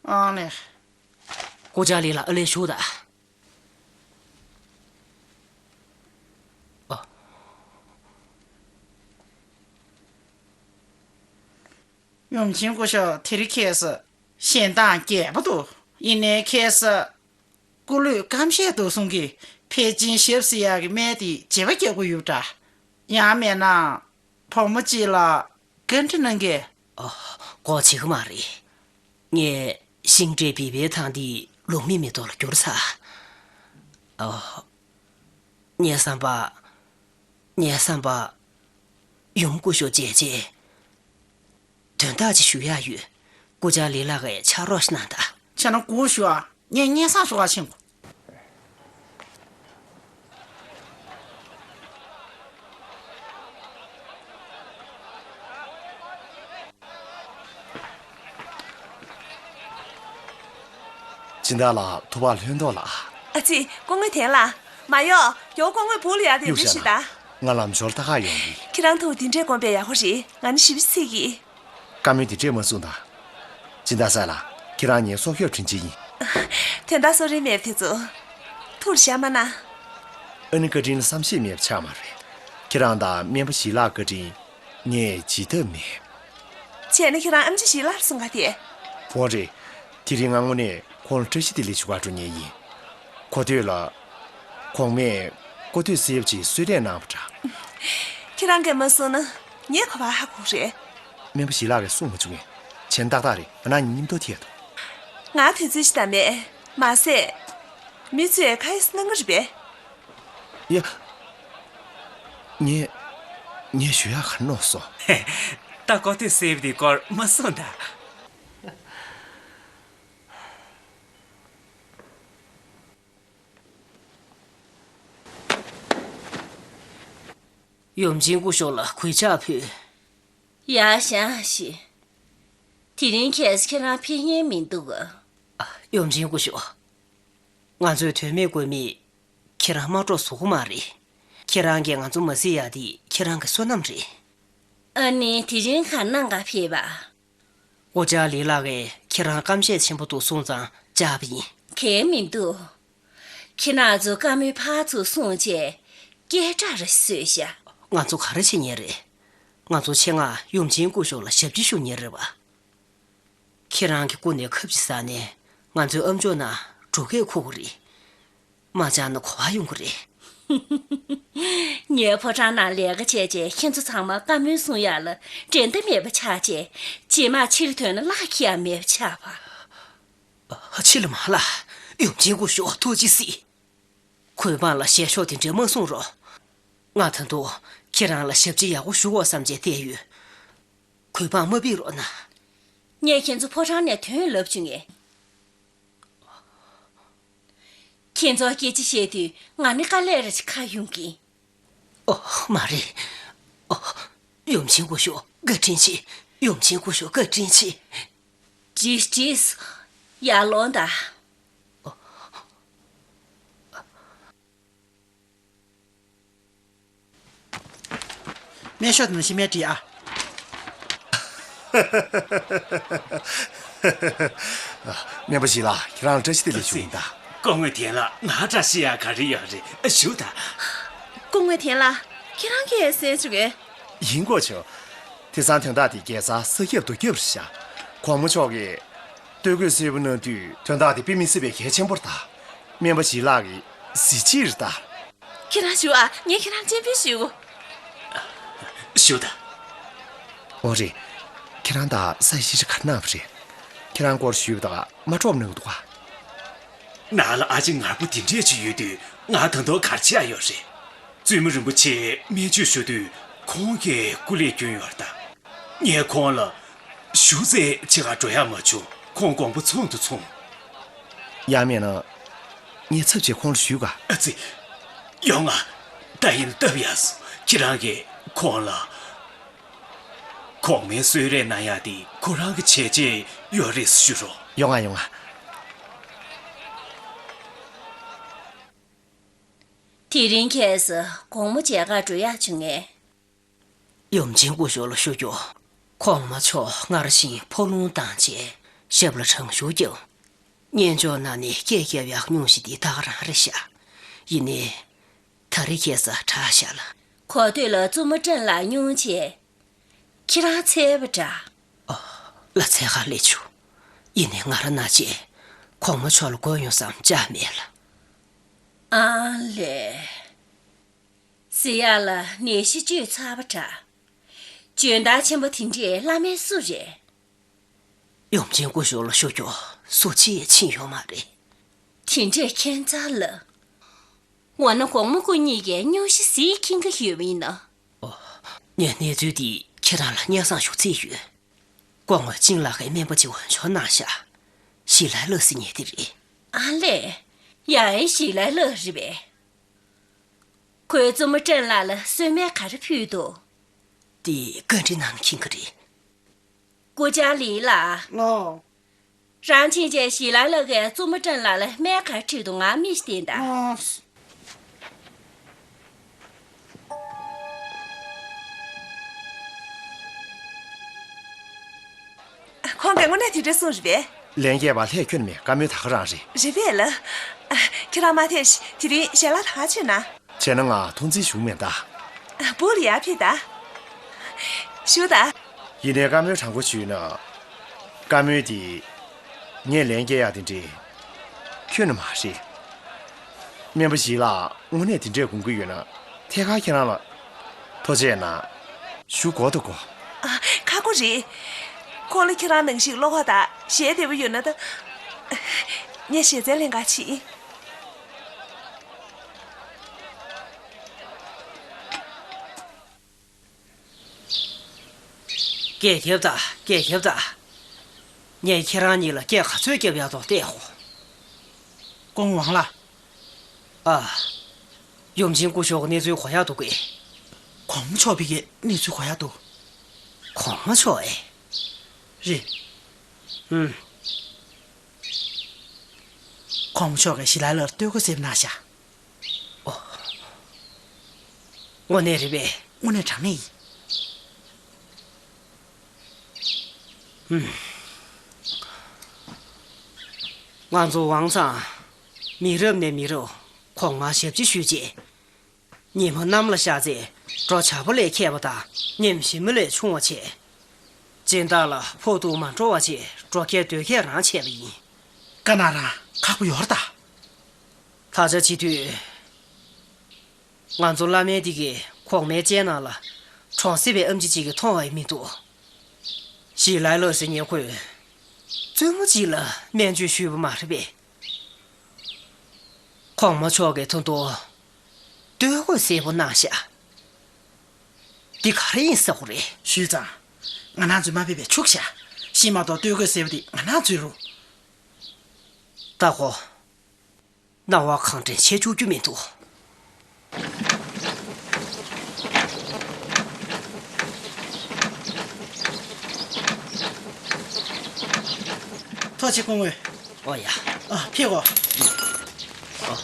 ཨང་ལེ། སྐུ་བཅར་ལི་ལགས་ཨ་ལེ་བཞུགས་དང་། ཨ། ཡུམ་ཆེན་སྐུ་ཞབས་དེ་རིང་ཁ་སང་གཞན་དང་རྒྱས་པོ་འདུག་ཡིན་ནའི་ཁ་སང་། སྐུ་ལུས་སྐམ་ཤས་འདུག་གསུང་གི། ཕལ་ཆེར་ཞབས་ཟེར་ཡག་གི་སྨན་དེ་བརྗེ་པོ་རྒྱག་དགོས་ཡོད་འདྲ། ཡང་མེད་ན། བུ་མོ་གཅིག་ལ་བཀའ་འདྲི་གནང་གི། ཨོ། ཁོ་བྱེད་ཀྱི་མ་རེད། ངས་ཤིང་འབྲས་བི་བའི་ཐང་འདི་ལུག་མའི་མེ་ཏོག་ལ་བསྒྱུར་ཚར། ཨོ། ངའི་བསམ་པ། ངའི་བསམ་པ། ཡུམ་སྐུ་ཞབས་མཇལ་རྗེས། དོན་དག་ཅིག་ཞུ་ཡག་ཡོད། སྐུ་བཅར་ལི་ལགས་ཀྱིས་ཕྱག་རོགས་ཤིག་གནང་དང་། བྱས་ན་སྒུག་ཞུ་ཨ། ངས་སྙན་སེང་ཞུ་ག་ཕྱིན་གོ། སྦྱིན་བདག་ལགས་ཐུག་པ་ལྷོད་མདོག་ལ། ཨ་ཙི། སྐུ་ངོ་དན་ལགས། མ་གཡོག་མགྱོགས་སྐུ་ངོའི་སྦུག་ལ་ཡར་དེ་འདྲི་ཞིག་དང་། ང་ལམ་ཞོར་ལྟ་ག་ཡོང་གི་ཡིན། ཁྱེད་རང་ཐུག་འདི་འདྲས་དགོངས་པས་ཡག་པོ་རེད། ང་ནི་ཞེ་པོ་ཅིག་འཚིག་གི། བཀའ་མོལ་དེ་འདྲས་མ་གསུངས་དང་། སྦྱིན་བདག་ས་ལ། ཁྱེད་རང་ངའི་སྲོག་སྐྱོབ་དྲིན་ཆེན་ཡིན། དོན་དག་སོ་རེ་མེད་པ་དེ་ཚོ། ཐུགས་ལ་བཞག་མ་གནང་། ཨ་ནི་བཀའ་དྲིན་ལ་བསམ་ཤེས་མེད་པ་ཆགས་མ་རེད། ཁྱེད་རང་དང་སྨན་པ་ཞིག་ལགས་བཀའ་དྲིན་ངས་བརྗེད་ཐབས་མེད། བྱས་ན་ཁྱེད་རང་ཨེམ་ཆི་ཞིག་ལགས་གསུང་ག་དེ། འོ་རེད། དེ་རིང་ང་དངོས་གནས་ཁོང་ལ་བཀྲ་ཤིས་བདེ་ལེགས་ཞུ་ག་འགྲོ་མཁན་ཡིན། གོ་ཐོས་ལ། གོང་མས་སྐུ་ཐོག་གསོལ་བ་ཅིག་གསོལ་རས་གནང་བ་འདྲ། ཁྱེད་རང་གིས་མ་གསུངས་ན་ངས་ག་པར་ཧ་གོ་རེད། སྨན་པ་ཞིག་ལགས་ཀྱིས་གསུངས་མ་བྱུང་ངས། བྱས་ན་ཏག་ཏག་རེད། ང་རང་གཉིས་མཉམ་དུ་ཐད་དོ། ང་དུས་ཚོད་ཅིག་ད་མེད། མ་ཟད། མི་ཚོས་ཁ་ཡེ་གནང་གི་རེད་པས། ཡ། ངས། ངས་ཞུ་ཡག་ག་རེ་ནོར་སོང་། ད་སྐུ་ཐོག་གསོལ་བ་དེའི་སྐོར་མ་གསུངས་ད། ཡུམ་ཆེན་སྐུ་ཞབས་ལ་གུས་ཕྱག་ཕུལ། ཡར་བཞེངས་ཤིག་དེ་རིང་ཁ་སང་ཁྱེད་རང་ཕེབས་མཁན་མི་འདུག་ག་ཡུམ་ཆེན་སྐུ་ཞབས། ང་ཚོའི་དོན་མེད་དགོས་མེད་ཁྱེད་རང་དམག་གྲོགས་བཟོ་གི་མ་རེད། ཁྱེད་རང་གིས་ང་ཚོ་མ་གཟིགས་ཡག་དེ་ཁྱེད་རང་གི་བསོད་ནམས་རེད། ཨ་ནི་དེ་རིང་ག་རེ་གནང་ག་ཕེབས་པ། སྐུ་བཅར་ལི་ལགས་ཀྱིས་ཁྱེད་རང་སྐམ་ཤས་ཆེན་པོ་འདུག་གསུངས་ཙང་བཅར་བ་ཡིན། གལ་མི་འདུག་ཁྱེད་རང་ཚོ་བཀའ་མོལ་ཕར་ཚུར་གསུངས་བྱས་སྐད་གྲགས་རེ་བཟོས་ཤག་ང་ཚོ་ག་རེ་བྱེད་མཁན་རེད། ང་ཚོ་ཆེད་མངགས་ཡུམ་ཆེན་སྐུ་ཞབས་ལ་ཞབས་ཕྱི་ཞུ་མཁན་རེད་པ། ཁྱེད་རང་གི་སྐུ་ནས་ཁབ་ཅིག་ཟ་ནས་ང་ཚོའི་ཨམ་ཅོག་ནང་འབྲོག་སྐད་འཁོར་གི་རེད། མ་བཅར་ན་གོ་བ་ཡོང་གི་རེད། ངའི་ཕོ་བྲང་ནང་ལས་ཀ་བྱས་བྱས་ཁྱེད་ཚོ་ཚང་མ་བཀའ་མོལ་གསུང་ཡག་ལ་འགྲན་ཟླ་མེད་པ་ཆགས་བྱས། རྗེས་མ་ཕྱིར་ཐོན་ན་གླགས་ཁྱེར་ཡག་མེད་པ་ཆགས་པ། ཕྱི་ལ་མ་ལ། ཡུམ་ཆེན་སྐུ་ཞབས་ཐུགས་རྗེ་གཟིགས། གུས་འབངས་ལ་ཞལ་ཤོག་དེ་འདྲས་མ་གསུང་རོགས། ང་ད་དུང་ཁྱེད་རང་ལ་ཞབས་ཕྱི་ཡག་པོ་ཞུ་དགོས་བསམ་བྱས་བསྡད་ཡོད། གུས་པ་མ་ཕིག་རོགས་གནང་། ངས་ཁྱེད་ཚོ་ཕོ་བྲང་ནས་ཐོན་ལབ་བྱུང་ངས། ཁྱེད་ཚོ་སྐད་ཆ་བཤད་དུས་ང་ནི་དཀའ་ལས་རེ་ཞིག་ཁག་ཡོང་གི། ཨོ། མ་རེད། ཨོ། ཡུམ་ཆེན་སྐུ་ཞབས་བཀའ་དྲིན་ཆེ། ཡུམ་ཆེན་སྐུ་ཞབས་བཀའ་དྲིན་ཆེ། བྲིས་བྲིས། ཡར་ལོངས་དང་། སྨན་ཤོག་དེ་ནང་ཤི་མེད་བྲིས་ཨ། སྨན་པ་ཞིག་ལ་ཁྱེད་རང་ལ་བཀྲ་ཤིས་བདེ་ལེགས་ཞུ་ཡིན་ད། སྐུ་ངོ་དེ་ལ་ང་བཀྲ་ཤིས་ཡག་ག་རེ་ཡོད་རེད་ཞུ་ད། སྐུ་ངོ་དེ་ལ་ཁྱེད་རང་གིས་གསན་ཞུ་གི། ཡིན་གོ་ཆོ། དེང་སང་དོན་དག་དེ་རྒྱལ་ས་ས་ཁྱབ་རྡོ་ཁྱབ་རེད་ཤག་གོང་མ་མཆོག་གིས་ལྟོ་གོས་གསལ་པོ་གནང་དུས་དོན་དག་དེ་དཔེ་མི་སྲིད་པའི་གལ་ཆེན་པོ་རེད་ད། སྨན་པ་ཞིག་ལགས་ཀྱི་གཟི་བརྗིད་རེད་ད། ཁྱེད་རང་ཞུ་ཨ། ངས་ཁྱེད་རང་སྤྱན་འབུལ་ཞུ། ཞུ་ད། འོ་རེད། ཁྱེད་རང་ད་ས་ཡི་ཤི་ཁ་ནག་པ་རེད། ཁྱེད་རང་སྐོར་ཞུས་པ་དག་མ་འགྲོ་མི་འདུག་ག་ནང་ལ་ཨ་ཅེ་ངར་པོ་དེ་འདྲས་ཅིག་ཡོད་དུས་ང་ད་དུང་གར་ཆགས་ཡོད་རེད། བཙུན་མོ་རིན་པོ་ཆེ་སྨན་བཅོས་ཞུ་དུས་ཁོང་གིས་སྐུ་ལས་བསྐྱོན་ཡོད་རེད་ད། ངས་ཁོང་ལ་ཞུ་ཚེ་ཕྱི་ཁར་འགྲོ་ཡག་མ་བྱུང་། ཁོང་དགོངས་པ་ཚོམ་དུ་ཚོམ། ཡང་མིན་ན། ངས་ཚབ་བྱས་ཁོང་ལ་ཞུས་ག་ཨ་ཙི། ཡོང་ང་། ད་ཡིན་སྟབས་ཡག་སོང་། ཁྱེད་རང་གིས་ཁོང་ལ། གོང་མའི་གསོལ་རས་གནང་ཡག་དེ་ཁོ་རང་གི་བྱས་རྗེས་ཡོད་རེད་ཞུ་རོགས། ཡོང་ང་ཡོང་ང་། དེ་རིང་ཁྱེད་ཚོ་དགོང་མོ་མཇལ་ཁར་འགྲོ་ཡག་བྱུང་ངས། ཡུམ་ཆེན་སྐུ་ཞབས་ལ་ཞུ་རྒྱུ། གོང་མ་མཆོག་སྔར་བཞིན་ཕོ་ལུང་བཏང་བྱས་ཞབས་ལ་གྲང་ཤུར་བརྒྱབ། སྙན་ཅོག་ནང་ནས་སྐད་བརྒྱབ་ཡག་སྙུང་གཞི་འདི་ད་ག་རང་རེད་ཤག་ཡིན་ནའི། ད་རེས་ཁྱེད་ཚོ་དྲག་ཤག་ལ། གོ་ཐོས་ལ་བཙུན་མོ་བཀྲ་ལ་སྙུང་བྱས། ཁྱེད་རང་འཚེར་བ་འདྲ། ཨོ། ལ་འཚེར་ཁ་སླེབས་བྱུང་། ཡིན་ནའི་ང་རང་ན་བྱས། གོང་མ་མཆོག་ལ་དགོས་ཡོང་བསམ་ཅང་མེད་ལ། ཨ་ལས། ཟེར་ཡག་ལ་ནད་གཞི་བཅོས་ཚར་བ་འདྲ། འཇོན་ཐང་ཆེན་པོ་དེ་འདྲས་བླ་མའི་སུ་རེད། ཡུམ་ཆེན་སྐུ་ཞབས་ལ་ཞུ་རྒྱུ་སུ་གཅིག་ཕྱིན་ཡོད་མ་རེད། དེ་འདྲས་ཁྱད་མཚར་ལ། འོ་ན་གོང་མ་སྐུ་ཉིད་ཀྱིས་སྙུང་གཞི་ཟིག་འཁྱེར་གྱི་ཡོད་པ་ཡིན་ན། ཨོ། ངས་གནས་ཚུལ་འདི་ཁྱེད་རང་ལ་སྙན་སེང་ཞུ་རྩིས་ཡོད། སྐུ་ངོ་ཅིང་ལགས་ཀྱིས་སྨན་པ་ཅིག་འོས་སྦྱོར་གནང་ཤག་ཞི་ལའི་ལགས་ཟེར་མཁན་དེ་རེད། ཨ་ལས། ཡ་ཨེ་ཞི་ལའི་ལགས་རེད་པས། ཁོས་བཙུན་མོ་ཀྲེན་ལགས་ལ་གསོལ་སྨན་ག་རེ་ཕུལ་འདུག་དེ་བཀའ་འདྲི་གནང་ན་མཁྱེན་གྱི་རེད། སྐུ་བཅར་ལི་ལགས། ལགས། རང་ཕྱིན་ཆད་ཞི་ལའི་ལགས་ཀྱིས་བཙུན་མོ་ཀྲེན་ལགས་ལ་སྨན་ག་རེ་ཁྲིད་འདུག་ང་མིག་ཤེས་བསྟན་དང་། ལགས། ཁོང་གིས་དངོས་གནས་དེ་འདྲ་གསུངས་རེད་པས། ལན་རྒྱས་པ་ལྷས་ཁྱོན་ནས་མེད། བཀའ་མོལ་ད་ག་རང་རེད། རེད་པས་ལགས། ཁྱེད་རང་མ་ཐེ་ཤི་དེ་རིང་ཞལ་ལག་ད་ག་བྱས་ན། བྱས་ན་ང་ཐོངས་མཆན་ཞུ་མེད་ད། སྦུག་ལ་ཡར་ཕེབས་ད། ཞུ་ད། ཡིན་ནའི་བཀའ་མོལ་དྲང་པོ་ཞུས་ན། བཀའ་མོལ་འདི། ངས་ལན་རྒྱག་ཡག་དེ་འདྲས། ཁྱོན་ནས་མ་རེད། སྨན་པ་ཞིག་ལ་དངོས་གནས་དེ་འདྲས་དགོངས་ཀྱི་ཡོད་ན། ཐད་ཀར་ཁྱེད་རང་ལ། ཐུགས་རྗེ་གནང་། ཞུ་དགོས་ད་གོ། ཨ། ཁག་པོ་རེད། ཁོང་ལ་ཁྱེད་རང་ནང་བཞིན་བློ་ཁོག་དང་ཞལ་བདེ་པོ་ཡོད་ན་ད། ངས་ཞལ་རྩད་ལེན་ག་ཕྱིན། སྐད་རྒྱབ་དང་། སྐད་རྒྱབ་དང་། ངས་ཁྱེད་རང་གཉིས་ལ་སྐད་ག་ཚོད་རྒྱབ་ཡག་འདུག་བལྟས་ཧོ། ཀོང་ཝང་ལགས། ཨ། ཡུམ་ཆེན་སྐུ་ཞབས་ཀྱི་གནས་ཚུལ་གོ་ཡག་འདུག་གས། གོང་མ་མཆོག་པའི་གི་གནས་ཚུལ་གོ་ཡག་འདུག་གོང་མ་མཆོག་ཨེ། རེད། ཨུམ། གོང་མ་མཆོག་གིས་ཞི་ལའི་ལགས་ལ་སྟོད་གོས་གསལ་པོ་གནང་ཤག་ཨོ། དངོས་གནས་རེད་པས། དངོས་གནས་དྲང་གནས་ཡིན། ཨུམ། ང་ཚོ་ཝང་ཚང་། མི་རབས་ནས་མི་རབས་གོང་མར་ཞབས་ཕྱི་ཞུས་རྗེས། ཉི་མ་གནམ་ལ་ཤར་ཚེ་འགྲོ་བྱ་ཕོ་ལས་མཁས་པ་དང་ཉིམ་ཞིབ་མོ་ལས་ཆུང་བ་བྱས། སྦྱིན་བདག་ལ་ཕོག་ཐུག་མ་འགྲོ་བ་བྱས་འགྲོ་སྐྱེལ་སྡོད་སྐྱེལ་རང་བྱས་པ་ཡིན། དཀའ་ན་རང་ཁག་པོ་ཡོད་རེད་ད། ད་ཆ་བྱེད་དུས། ང་ཚོ་བླ་སྨན་འདི་གས་གོང་མའི་སྤྱན་ནང་ལ་གྲོང་གསེབ་པའི་ཨེམ་ཆི་གཅིག་གིས་མཐོང་བ་ཡང་མི་འདུག་ཞི་ལའི་ལགས་ཟེར་མཁན་ཁོས་བཙུན་མོ་གཅིག་ལ་སྨན་བཅོས་ཞུས་པ་མ་རེད་པས། གོང་མ་མཆོག་གིས་ད་དུང་སྟོད་གོས་གསལ་པོ་གནང་ཤག་འདི་ག་རེ་ཡིན་ཟེར་བ་རེད། ཞུས་ཙང་། ང་རང་ཚོས་མ་ཕེབས་པའི་ཕྱུག་བཞག་ཤི་མ་གཏོགས་སྟོད་གོས་སེར་པོ་འདི་ང་རང་ཚོའི་རུ། ཏ་ཧོ། སྣང་བ་གང་དྲན་བྱེད་བཅུག་རྒྱུ་མི་འདུག་ཐུགས་རྗེ་ཆེ་སྐུ་ངོ། ཨོ་ཡ། ཨ། ཕེབས་གོ། ཨ།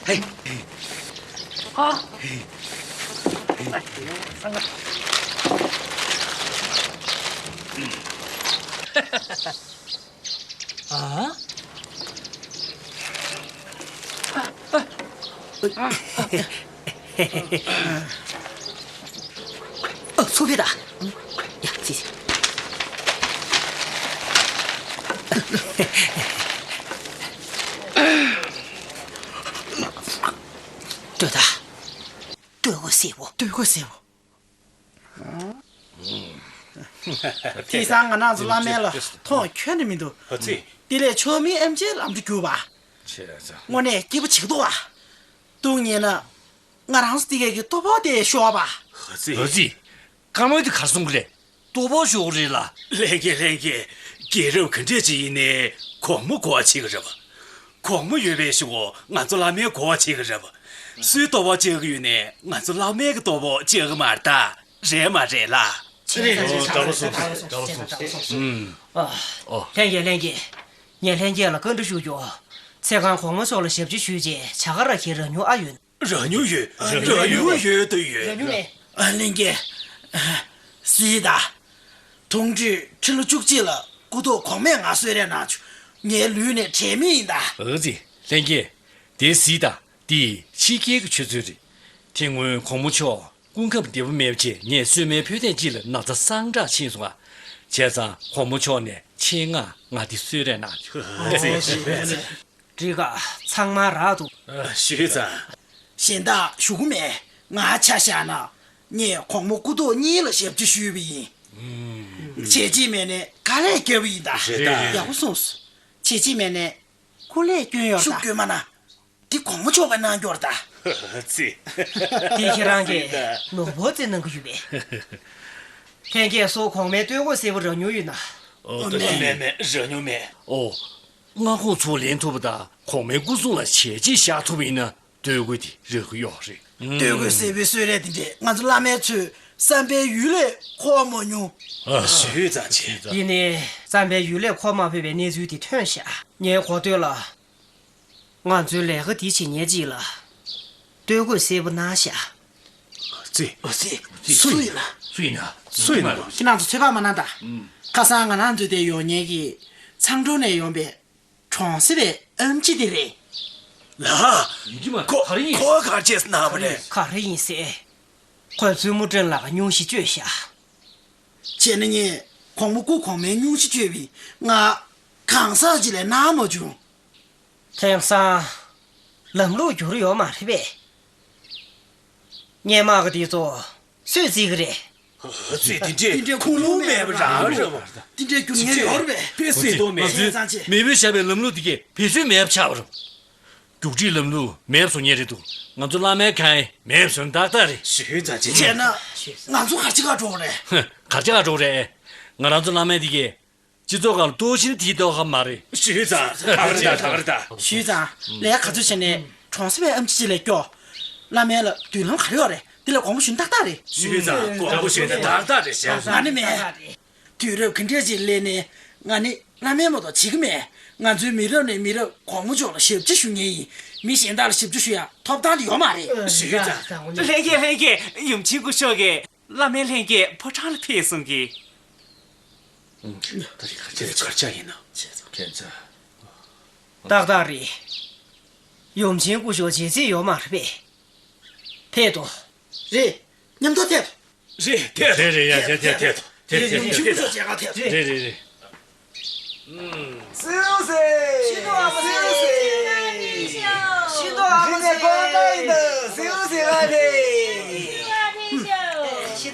ཧེ། ཨ། ཨ། ཨ། ཨ། ཨ། ཨ། ཚུར་ཕེབས་དང་། ཡ། ཙི། ལྟོས་དང་། སྟོད་གོས་སེར་པོ། སྟོད་གོས་སེར་པོ། དེང་སང་ང་རང་ཚོ་བླ་མའི་ལ་མཐོང་ཁྱོན་ནས་མི་འདུག་ཨ་ཙི། དེ་ལས་ཆོས་མིན་ཨེམ་ཆིའི་ལམ་དུ་གྱུར་པ། ཆེ་ཙང་། དངོས་གནས་སྐྱིད་པོ་བྱེད་ཀྱི་འདུག་བ། སྡུག་བསྔལ་ན། ང་རང་ཚོ་དེ་གའི་གི་ལྟོ་ཕོག་དེ་ཤོར་བ། ཨ་ཙི། ཨ་ཙི། ཀརྨ་དེ་གར་སོང་གི་རེད། ལྟོ་ཕོག་ཤོར་གི་རེད་ལ། ལྷན་རྒྱས་ལྷན་རྒྱས། རྒྱལ་རབས་ག་འདྲས་ཅིག་ཡིན་ནའི་གོང་མ་གོ་བ་བྱེད་ཀྱི་རེད་བ། གོང་མ་ཡོད་པའི་གཞུག་གུ་ང་ཚོ་བླ་མའི་གོ་བ་བྱེད་ཀྱི་རེད་བ། སུའི་ལྟོ་ཕོག་བཅག་གི་ཡོད་ནའི་ང་ཚོ་བླ་མའི་གི་ལྟོ་ཕོག་བཅག་གི་མ་རེད་ད། རེད་མ་རེད་ལ། རེད། ཨོ། དྲག་པོ་གསུངས། དྲག་པོ་གསུངས། ཨ། ཨོ། ལྷན་རྒྱས་ལྷན་རྒྱས། ངས་ལྷན་རྒྱས་ལ་བཀའ་འདྲི་ཞུ་རྒྱུ། ཚེ་གང་གོང་མ་མཆོག་ལ་ཞབས་ཕྱི་ཞུས་རྗེས་བྱ་དགའ་རག་མཁན་ར་ཉུང་ཨ་ཡོད། ར་ཉུང་ཡོད། ར་ཉུང་ཡོད་དུ་ཡོད། ར་ཉུང་མེད། ཨ། ལྷན་རྒྱས། གཟིགས་དང་། དུང་ཁྲི་ཁྲི་ལོ་བཅུ་གཅིག་ལ་སྐུ་ཐོག་གོང་མས་ང་གསོལ་རས་གནང་བྱུང་། ངའི་ལུས་ནས་བྲལ་མི་ཡིན་ད། ཨ་ཙི། ལྷན་རྒྱས། དེ་གཟིགས་དང་། འདི་ཕྱི་རྒྱལ་གྱི་ཆོས་ཚུལ་རེད། དེ་སྔོན་གོང་མ་མཆོག་སྐུ་ཁམས་བདེ་པོ་མེད་པ་བྱས་ངས་གསོལ་མའི་ཕོ་རྟ་གཅིག་ལ་ན་ཚ་སངས་དྲག་ཕྱིན་སོང་ང་། བྱས་ཙང་གོང་མ་མཆོག་ནས་ཆེད་མངགས་ང་འདི་གསོལ་རས་གནང་བྱུང་། ཨ་ཙི། འགྲིག་ག་ཚང་མ་རག་འདུག་ཞུས་ཙང་། གཞན་དག་ཞུ་གི་མེད། ང་ཆ་བཞག་ན། ངས་གོང་མ་སྐུ་ཐོག་གཉིས་ལ་ཞབས་ཕྱི་ཞུས་པ་ཡིན། བྱས་རྗེས་མེད་ནས་དཀའ་ལས་བརྒྱབ་པ་ཡིན་ད། རེད་ད། ཡག་པོ་གསུངས་སོང་། བྱས་རྗེས་མེད་ནས་སྐུ་ལས་སྐྱོན་ཡོད་ད། ཤུགས་སྐྱོན་མ་གནང་། འདི་གོང་མ་མཆོག་གིས་གནང་རྒྱུ་རེད་ད། ཨ་ཙི། འདི་ཁྱེད་རང་གིས་ནོར་བུ་བཙལ་གནང་གི་ཡོད་པས། ལྷན་རྒྱས་སུ་གོང་མའི་སྟོད་གོས་སེར་པོ་རག་མྱོང་ཡོད་ན། ཨོ། ལྟོས་ཤིག་མེད་མེད། རག་མྱོང་མེད། ཨོ། མངའ་ཁོངས་ཚུར་ལེན་ཐུབ་པ་དང་གོང་མའི་སྐུ་སྲུང་ལ་བྱས་རྗེས་བཞག་ཐུབ་པ་ཡིན་ན་སྟོད་གོས་དེ་རག་གི་ཡོད་རེད། སྟོད་གོས་སེར་པོའི་གསོལ་རས་དེ་འདྲས་ང་ཚོ་བླ་མའི་ཚོས་བསམ་པའི་ཡུལ་ལས་འཁོར་བ་མ་མྱོང་། ཨ། ཞུས་ཙང་བྱས། ཡིན་ནའི་བསམ་པའི་ཡུལ་ལས་འཁོར་མ་ཕོད་པའི་གནས་ཚུལ་དེ་ཐོན་ཤག་ངའི་གོ་ཐོས་ལ། ང་ཚོའི་ལས་ཀ་འདི་བྱེད་མཁན་གཅིག་ལ་སྟོད་གོས་སེར་པོ་གནང་ཤག་ཨ་ཙི། ཨ་ཙི། སུ་ཡིན་ན། སུ་ཡིན་ན། སུ་ཡིན་ན། ཁྱེད་རང་ཚོ་ཚོད་དཔག་མ་གནང་དང་། ཁ་སང་ང་རང་ཚོའི་དེ་ཡོང་མཁན་གྱི་ཚང་འབྲོག་ནས་ཡོང་པའི་གྲོང་གསེབ་པའི་ཨེམ་ཆི་དེ་རེད། ལགས། ཡིན་གྱི་མ་རེད། ཁོ་ག་རེ་ཡིན། ཁོ་ག་རེ་བྱས་ཟེར་གནང་བ་རེད། ག་རེ་ཡིན་ཟེར། ཁོས་བཙུན་མོ་བཀྲ་ལྷ་ལགས་སྙུང་གཞི་བཅོས་ཤག་བྱས་ན་ངས་གོང་མ་སྐུ་གོང་མའི་སྙུང་གཞི་བཅོས་པ་ཡིན། ང་གང་ཟག་ཅིག་ལས་གནང་མ་བྱུང་། དེང་སང་ལམ་ལུགས་འགྱུར་ཡོད་མ་རེད་པས། སྔོན་མ་གི་དེ་ཚོ་སུས་བརྩི་གི་རེད། ཨ་ཙི། དེ་འདྲའི་ཁུངས་ལུང་མེད་པ་རང་རེད་བ། དེ་འདྲའི་རྒྱུ་མཚན་ཡོད་རེད་པས། དཔེ་སྲིད་དོ་མེད། ང་ཚོས་མེས་པོས་བཞག་པའི་ལམ་ལུགས་དེ་གས་བེད་སྤྱོད་མེད་པ་ཆགས་པ་རེད། རྒྱུགས་འབྲས་ལམ་ལུགས་མེད་པ་བཟོ་མཁན་རེད་འདུག་ང་ཚོ་བླ་མའི་ཁ་ཡིན་མེད་པ་བཟོ་ན་ཏག་ཏག་རེད། ཞུས་ཙང་བྱས། བྱས་ན་ང་ཚོ་ག་རེ་བྱེད་ག་འགྲོ་གི་རེད། ཧ། ག་རེ་བྱེད་ག་འགྲོ་གི་རེད། ང་རང་ཚོ་བླ་མ་འདི་གས་སྤྱི་ཚོགས་སྒང་ལ་གཏོར་བཤིག་དེའི་ཐོག་ཁ་མ་རེད། ཞུས་ཙང་། ད་ག་རེ་ད། ད་ག་རེ་ད། ཞུས་ཙང་། ལས་ཀ་ག་ཚོད་བྱས་ནས་གྲོང་གསེབ་པའི་ཨེམ་ཆི་ཅིག་ལ་སྐྱོ། བླ་མའི་ལ་མདུན་ལམ་ག་རེ་ཡོད་རེད། འདི་ལ་དགོངས་པ་ཞུ་ན་ཏག་ཏག་རེད། ཞུས་ཙང་། དགོངས་པ་ཞུ་ན་ཏག་ཏག་རེད་ཤག་ང་ནི་མེད། དུས་རབས་ག་འདྲས་ཅིག་སླེབས་ནའི་ང་ནི་བླ་མའི་མ་གཏོགས་བྱེད་ཀྱི་མེད། ང་ཚོའི་མི་རབས་ནས་མི་རབས་གོང་མ་མཆོག་ལ་ཞབས་ཕྱི་ཞུ་མཁན་ཡིན། མི་གཞན་དག་ལ་ཞབས་ཕྱི་ཞུ་ཡ་ཐོབ་ཐང་དེ་ཡོད་མ་རེད། ཞུས་ཙང་། ལྷན་རྒྱས་ལྷན་རྒྱས། ཡུམ་ཆེན་སྐུ་ཞབས་ཀྱིས་བླ་མའི་ལྷན་རྒྱས་ཕོ་བྲང་ལ་ཕེབས་གསུང་གི། ད་རེས་ག་རེ་བྱས་ན། ཁྱེད་ཚོ། ཏག་ཏག་རེད། ཡུམ་ཆེན་སྐུ་ཞབས་བྱེད་རྩིས་ཡོད་མ་རེད་པས། ཕེབས་དོ། རེད། མཉམ་དུ་ཕེབས། རེད། ཕེབས། རེད་རེད། ཡ། ཕེབས། ཕེབས། ཕེབས། ཕེབས། ཕེབས། ཕེབས། ཕེབས། ཕེབས། ཕེབས། རེད་རེད་རེད། སིའུ་སེ། སིའུ་སེ། སིའུ་སེ། རི་ནས་དགོང་དྲོ་ཡིན་འདུག་སིའུ་སེ་ང་ཕེབས།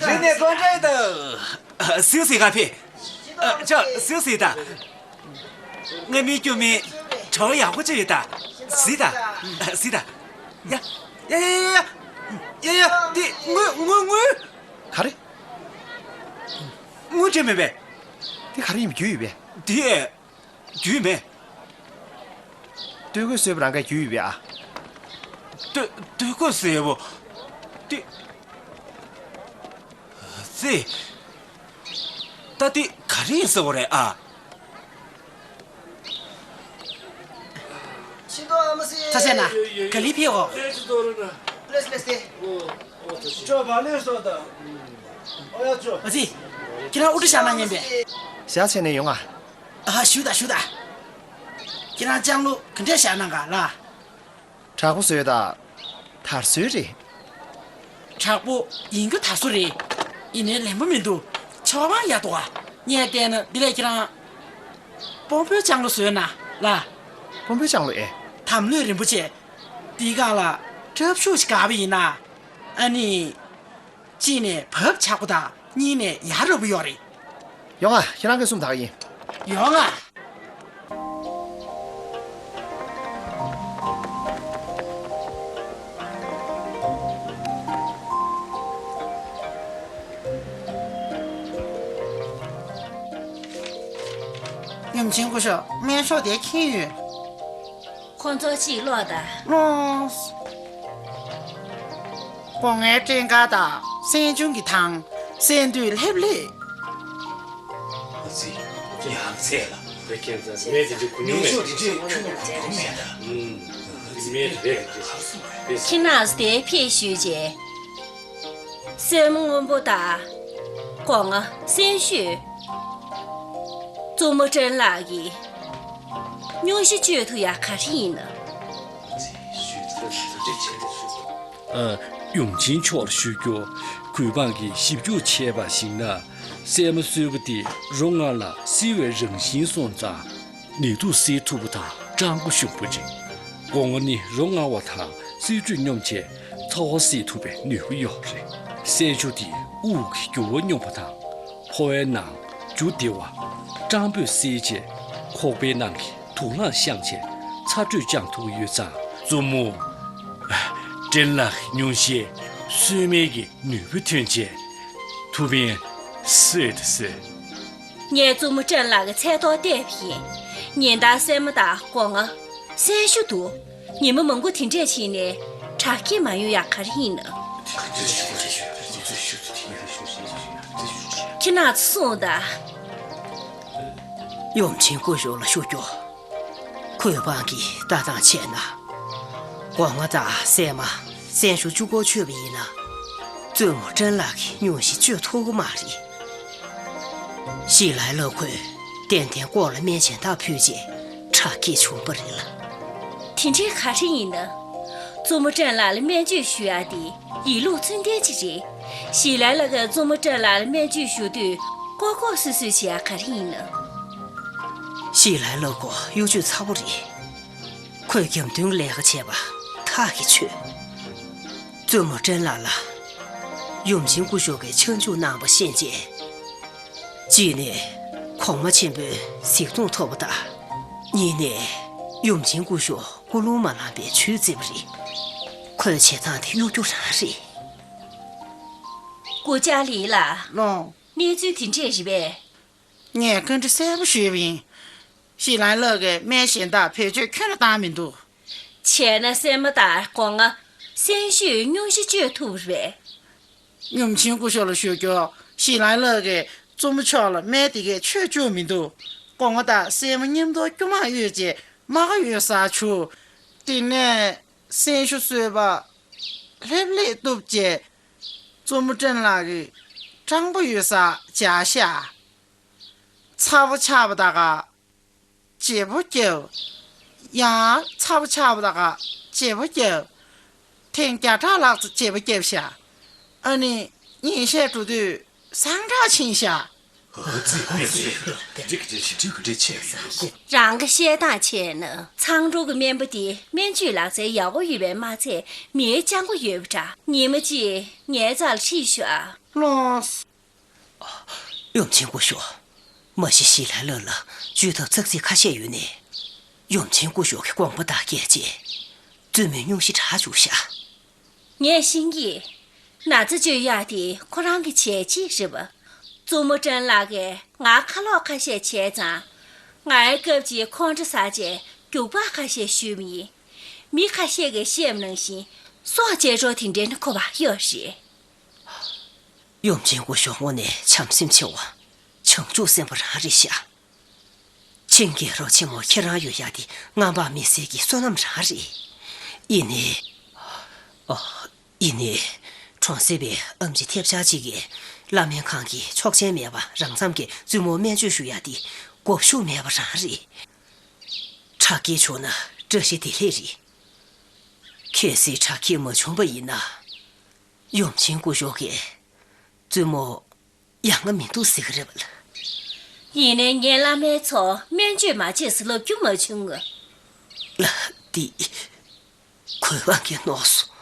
རི་ནས་དགོང་དྲོ་ཡིན་འདུག་སིའུ་སེ་ང་ཕེབས། ཨ། ཅོ། སིའུ་སེ་ད། ང་མི་སྐྱོ་མི་གྲོགས་ཡག་པོ་ཅིག་ཡོད་ད། གཟིགས་ད། གཟིགས་ད། ཡ། ཡ་ཡ་ཡ་ཡ། ཡ་ཡ། འདི་དངུལ་དངུལ་དངུལ། ག་རེ། མེད་པས། དེ་ག་རེ་ཡིན་པ་རྒྱུས་ཡོད་པས། དེ་རྒྱུས་མེད། སྟོད་གོས་བཟོས་པ་རང་ག་རྒྱུས་ཡོད་པས་ཨ། སྟོད་སྟོད་གོས་བཟོས་པོ། དེ། ཙི། ད་དེ་ག་རེ་ཡིན་ཟེར་བ་རེད་ཨ། ཚ་ཟེར་ན་ག་ལི་ཕེ་འོ། ཨ་ཙི། ཁྱེད་རང་དབུ་སྐྲ་བཞར་ན་ཉན་པས། བཞག་བྱས་ནས་ཡོང་ཨ། ཨ་ཞུ་ད་ཞུ་ད། ཁྱེད་རང་ལྕང་ལོ་ག་འདྲས་བཞག་གནང་ག་ལ། དྲག་པོ་བཟོས་དང་། དར་བཟོས་རེད། དྲག་པོ་ཡིན་རྒྱུ་དར་བཟོ་རེད། ཡིན་ནའི་ལེན་པོ་མི་འདུག་ཆོག་པ་ཡག་འདུག་ཨ། ངས་བལྟས་ན་འདི་ལས་ཁྱེད་རང་། སྤོམ་པོའི་ལྕང་ལོ་བཟོས་ན་ལ། སྤོམ་པོའི་ལྕང་ལོ་ཨེ། དམ་ལྷོད་རིན་པོ་ཆེ། འདིའི་སྒང་ལ་ཁྲབ་ཤུགས་ཤིག་བཀག་པ་ཡིན་ན། ཨ་ནི། གཅིག་ནས་བབ་ཆགས་པོ་དང་གཉིས་ནས་ཡར་རབ་པོ་ཡོད་རེད། ཡོང་ང་། ཁྱེད་རང་གིས་གསུངས་དག་ཡིན། ཡོང་ང་། ཡུམ་ཆེན་སྐུ་ཞབས་སྨན་ཤོག་དེ་ཁྱེར་ཡོད། ཁོང་ཚོ་གཅིག་ཀློག་དང་། ཀློག་སྒོ་ལྔའི་སྤྲིན་དཀར་དང་། སྲན་ཆུང་གི་ཐང་། སྲན་དུས་ལྷེབ་ལྷེབ། ཨ་ཙི། ཡང་ཚད་ལ། བོད་ཁྱིམ་ཚང་མེད་དེ་འདྲ་གོ་མྱོང་མེད། ནུ་ཞོ་དེ་འདྲས་ཁྱོད་ལ་གོ་མྱོང་མེད་ད། ཨུམ། མེད་རེད་རེད། ཁྱེད་རང་ཚོ་དེ་ཕེབས་ཞུས་རྗེས། སྲན་མ་སྔོན་པོ་དང་། སྒོ་ང་སྲན་ཤོས། བཙུན་མོ་སྤྲིན་ལགས་ཀྱིས་སྨྱོ་ཤ་སྤྱོད་ཐུབ་ཡག་ག་རེ་ཡིན་ན། ཨ། ཡུམ་ཆེན་མཆོག་ལ་ཞུ་རྒྱུ། གུས་འབངས་ཀྱིས་ཞིབ་འཇུག་བྱས་པར་གཞིགས་ན། སྲན་མ་གསོལ་བ་དེ་རོ་མངར་ལ་བསིལ་བའི་རང་བཞིན་སོང་ཙང་། ནད་དུག་སེལ་ཐུབ་པ་དང་སྐྲངས་པོ་ཞུམ་པོ་རེད། སྒོ་ང་ནི་རོ་མངར་བ་དང་བསིལ་དྲོད་སྙོམས་བྱས་ཚ་བ་སེལ་ཐུབ་པའི་ནུས་པ་ཡོད་རེད། སྲན་ཤོ་དེ་དབུགས་ཀྱི་རྒྱུ་བ་སྙོམས་པ་དང་། ཕོ་བའི་ནང་འཇུ་བདེ་བ། སྐྲངས་པོས་སེལ་བྱས་ཁོག་པའི་ནང་གི་དུག་རླངས་བཤང་བྱས་ཚ་དྲོད་བཅང་ཐུབ་ཀྱི་ཡོད་ཙང་། བཙུན་མོ་སྤྲིན་ལགས་སྨྱོ་ཤའི་གསོལ་སྨན་གྱི་ནུས་པ་ཐོན་བྱས་ཐུགས་ཕན་གསོས་ཏེ་གསོས། ངས་བཙུན་མོ་སྤྲིན་ལགས་ཀྱི་ཚེ་ཐོག་བལྟས་པ་ཡིན། ཉིན་ལྟར་སྲན་མ་དང་སྒོ་ང་། སྲན་ཤོ་འདུག་ཉི་མ་མང་པོ་དེ་འདྲས་ཕྱིན་ནས་དྲག་སྐྱེད་མ་ཡོང་ཡག་ག་རེ་ཡིན་ན། ཁྱེད་རང་ཚོ་གསུངས་དང་། ཡུམ་ཆེན་སྐུ་ཞབས་ལ་ཞུ་རྒྱུ། གུས་འབངས་ཀྱི་ལྟ་སྟངས་བྱས་ན། སྒོ་ང་དང་སྲན་མ། སྲན་ཤོ་གཅིག་པོ་མཆོད་པ་ཡིན་ན། བཙུན་མོ་སྤྲིན་ལགས་ཀྱིས་སྨྱོ་ཤ་སྤྱོད་ཐུབ་ཀྱི་མ་རེད། ཞི་ལའི་ལགས་ཁོས་ཏན་ཏན་སྐོར་ལ་སྨན་གཞན་དག་ཕུལ་རྗེས་དྲག་སྐྱེད་བྱུང་བ་རེད་ལ། དེ་འདྲའི་ག་རེ་ཡིན་ན། བཙུན་མོ་སྤྲིན་ལགས་ལ་སྨན་བཅོས་ཞུ་ཡག་དེ་ཡིན་ལུགས་ཚུལ་ལྡན་ཅིག་རེད། ཞི་ལའི་ལགས་ཀྱིས་བཙུན་མོ་སྤྲིན་ལགས་ལ་སྨན་བཅོས་ཞུ་དུས་ལྐོག་ལྐོག་སུད་སུད་བྱེད་ཡག་ག་རེ་ཡིན་ན། ཞི་ལའི་ལགས་ཁོ་གཡོ་ཇུས་ཚ་པོ་རེད། ཁོས་རྒྱབ་མདུན་ལས་ཀ་བྱས་པ་ཐག་གིས་ཆོད། བཙུན་མོ་སྤྲིན་ལགས་ལ་ཡུམ་ཆེན་སྐུ་ཞབས་ཀྱིས་ཆང་འཇུག་གནང་བ་ཤེས་རྗེས། གཅིག་ནས་གོང་མ་ཆེན་པོས་གཟིགས་མཐོང་ཐོབ་པ་དང་། གཉིས་ནས་ཡུམ་ཆེན་སྐུ་ཞབས་སྐུ་རླུང་མ་ལངས་པའི་ཆུ་བརྩིས་པ་རེད། ཁོས་བྱེད་སྟངས་དེ་གཡོ་སྒྱུ་རང་རེད། སྐུ་བཅར་ལི་ལགས། ལགས། གནས་ཚུལ་དེ་འདྲས་རེད་པས། ངས་བཀའ་འདྲི་གསལ་པོ་ཞུས་པ་ཡིན། ཞི་ལའི་ལགས་ཀྱིས་སྨན་གཞན་དག་བེད་སྤྱོད་ཁྱོན་ནས་བཏང་མི་འདུག་བྱས་ན་སྲན་མ་དང་སྒོ་ང་། སྲན་ཤོས་སྨྱོ་ཤ་སྤྱོད་ཐུབ་པ་རེད། ཡུམ་ཆེན་སྐུ་ཞབས་ལ་ཞུ་རྒྱུ། ཞི་ལའི་ལགས་ཀྱིས་བཙུན་མོ་མཆོག་ལ་སྨན་དེ་གས་མཆོད་བཅུག་མི་འདུག་སྒོ་ང་དང་སྲན་མ་མཉམ་དུ་སྐྱོ་མ་གཡོས་རྗེས་རྨ་ཁ་གཡོས་སར་བྱུག་དེ་ནས་སྲན་ཤོ་གསོལ་བ་ལྷེབ་ལྷེབ་གཏུབས་རྗེས། བཙུན་མོ་སྤྲིན་ལགས་ཀྱི་སྐྲངས་པོ་ཡོད་སར་སྦྱར་ཤག་ཚ་པོ་ཆགས་པ་དག་ག་བརྗེ་པོ་བརྒྱབ། ཡང་ཚ་པོ་ཆགས་པ་དག་ག་བརྗེ་པོ་བརྒྱབ། ཐེངས་བརྒྱ་ཕྲག་ལྷག་ཙམ་བརྗེ་པོ་བརྒྱབ་ཤག་ཨ་ནི་གཉིད་སད་འགྲོ་དུས་སངས་དྲག་ཕྱིན་ཤག་རང་གི་བཤད་སྟངས་བྱས་ན་མཚང་སྒྲོག་གི་སྨན་པ་དེ་སྨན་བཅོས་ལག་རྩལ་ཡག་པོ་ཡོད་པས་མ་ཚད་མིའི་སྤྱང་པོ་ཡོད་པ་འདྲ། ཉི་མ་གཅིག་ངའི་རྩར་ལ་ཁྲིད་ཤོག་ཨ། ལགས། ཡུམ་ཆེན་སྐུ་ཞབས། མ་གཞི་ཞི་ལའི་ལགས་ལ་བཅོས་ཐབས་ཙག་ཙིག་ཁ་ཤས་ཡོད་ནས། ཡུམ་ཆེན་སྐུ་ཞབས་ཀྱི་དགོངས་པ་དང་འགལ་རྗེས། བཙུན་མོས་སྨྱོ་ཤ་དྲག་བཅུག་ཤག་ངས་ཤེས་ཀྱི། ན་ཚ་བཅོས་ཡག་དེ་ཁོ་རང་གི་བྱས་རྗེས་རེད་པ། བཙུན་མོ་ཀྲེན་ལགས་ཀྱིས་ང་ཁ་ལོག་ཁ་ཤས་བྱས་ཙང་། ང་ཡི་སྐབས་ཀྱི་ཁོང་ཁྲོ་ཟ་བྱས་རྒྱུག་པ་ཁ་ཤས་གཞུས་པ་ཡིན། མི་ཁ་ཤས་ཀྱིས་བཤད་པ་ནང་བཞིན་སྲོག་བཅད་འགྲོ་དེ་འདྲའི་ནི་ཁོ་པ་ཡོད་རེད། ཡུམ་ཆེན་སྐུ་ཞབས་དངོས་གནས་བྱམས་སེམས་ཆེ་བ། བྱང་ཆུབ་སེམས་དཔའ་རང་རེད་ཤག་ཆེན་རྒྱལ་རབས་ཆེན་མོ་ཁྱེད་རང་ཡོད་ཡ་དེ་རྔམ་པ་མི་སེར་གྱི་བསོད་ནམས་རང་རེད། ཡིན་ནའི། ཨ། ཡིན་ནའི། གྲོང་གསེབ་པའི་ཨེམ་ཆི་ཐེབས་ཆག་ཅིག་གིས་བླ་སྨན་ཁང་གི་ཆོག་མཆན་མེད་པར་རང་འཚམས་ཀྱིས་བཙུན་མོར་སྨན་བཅོས་ཞུ་ཡ་དེ་མགོ་མཇུག་མེད་པ་རང་རེད། དྲག་སྐྱེད་བྱུང་ན་བཀྲ་ཤིས་བདེ་ལེགས་རེད། གལ་སྲིད་དྲག་སྐྱེད་མ་བྱུང་བ་ཡིན་ན། ཡུམ་ཆེན་སྐུ་ཞབས་ཀྱིས་བཙུན་མོ་ཡག་པོ་མི་འདུག་ཟེར་གི་རེད་པ་ལགས། ཡིན་ནའི་ངའི་བླ་སྨན་ཚོ་སྨན་བཅོས་མ་བྱས་ཟེར་ལབ་རྒྱུ་མ་བྱུང་ངམ། ལགས་འདི། གུས་པ་གིས་ནོར་སོང་།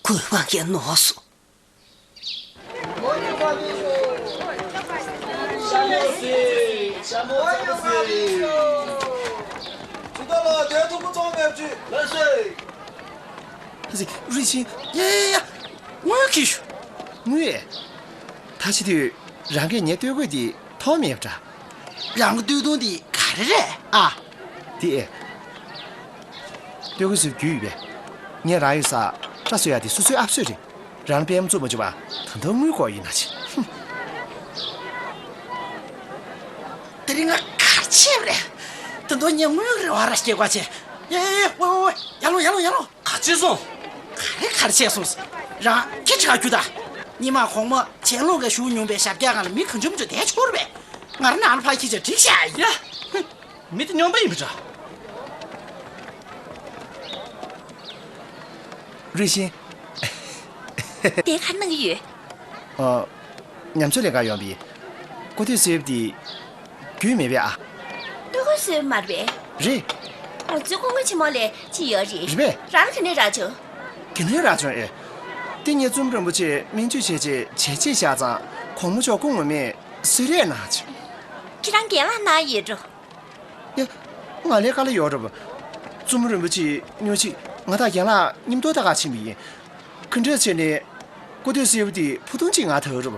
གུས་པ་གིས་ནོར་སོང་། ལགས་སོ། རུས་ཆེན། ཡ་ཡ་ཡ། དངུལ་ཁྱེར་ཤོག་དངུལ། ད་ཕྱི་དུས་རང་གིས་ངའི་སྟོད་གོས་འདི་མཐོང་མེད་པ་འདྲ། རང་གི་སྟོད་ཐུང་འདི་ག་རེ་རེད་ཨ། འདི། སྟོད་གོས་བཟོས་རྒྱུ་ཡོད་པས། ངས་རག་ཡོད་ས་སྐྲ་བཟོ་ཡ་དེ་སོ་སོའི་ཨབ་བཟོས་རེད། རང་པད་མ་བཙུགས་མ་བཅུག་པ་ད་དུང་དངུལ་དགོས་ཡིན་ན་ཆེ། ཧུམ། དེ་རིང་ང་ག་རེ་བྱས་པ་རེད། ད་དུང་ངས་དངུལ་རེ་བ་ར་སྐྱེ་དགོས་ཆེ། ཡ་ཡ་ཡ། ཝེ་ཝེ་ཝེ། ཡར་ལོངས་ཡར་ལོངས་ཡར་ལོངས། ག་ཅི་སོང་། ག་རེ་ག་རེ་བྱས་སོང་། རང་ཁྱི་ཁྲག་རྒྱུ་ད། ཉི་མ་གོང་མ་བྱེ་ལོང་གིས་ཞུ་མྱོང་པའི་ཞབས་བཀྱག་སྒང་ལ་མི་གང་བྱུང་བྱུང་བསྡད་ཆོག་རེད་པས། ང་རང་ནང་ལ་ཕར་ཁྱི་ཆ་འགྲིག་ཤག་ཡ། མི་དེ་སྨྱོན་པ་ཡིན་པ་འདྲ། རུས་ཆེན། དེ་ག་རེ་གནང་གི་ཡོད། ཨ། ཉམས་ཚོད་ལེན་ག་ཡོང་བའི། ཀོ་ཐོས་སེར་པོ་དེ། རྒྱུས་མེད་པས་ཨ། སྟོད་གོས་སེར་པོ་མ་རེད་པས། རེད། ང་ཚོའི་སྐུ་ངོ་ཆེན་མོ་ལས་ཅི་ཡོད་རེད། རེད་པས། རང་ག་ནས་རག་བྱུང་། ག་ནས་རག་བྱུང་ཨེ། དེ་ངས་བཙུན་མོ་རིན་པོ་ཆེ་སྨན་བཅོས་བྱས་རྗེས་བྱས་རྗེས་བཞག་ཙང་གོང་མ་མཆོག་སྐུ་ངོ་མས་གསོལ་རས་གནང་བྱུང་། ཁྱེད་རང་རྒན་ལགས་གནང་ཡོད་འགྲོ། ཡ། ང་ལ་དཀའ་ལས་ཡོད་རེད་པ། བཙུན་མོ་རིན་པོ་ཆེ་ཉོ་ཆེད་ང་དང་རྒན་ལགས་མཉམ་དུ་ལྟ་ག་ཕྱིན་པ་ཡིན། ག་འདྲ་བྱས་ནས་ཀོ་ཐོས་སེར་པོ་དེ་ཕུ་ཐུང་གཅིག་ང་ཐོབ་རེད་པ།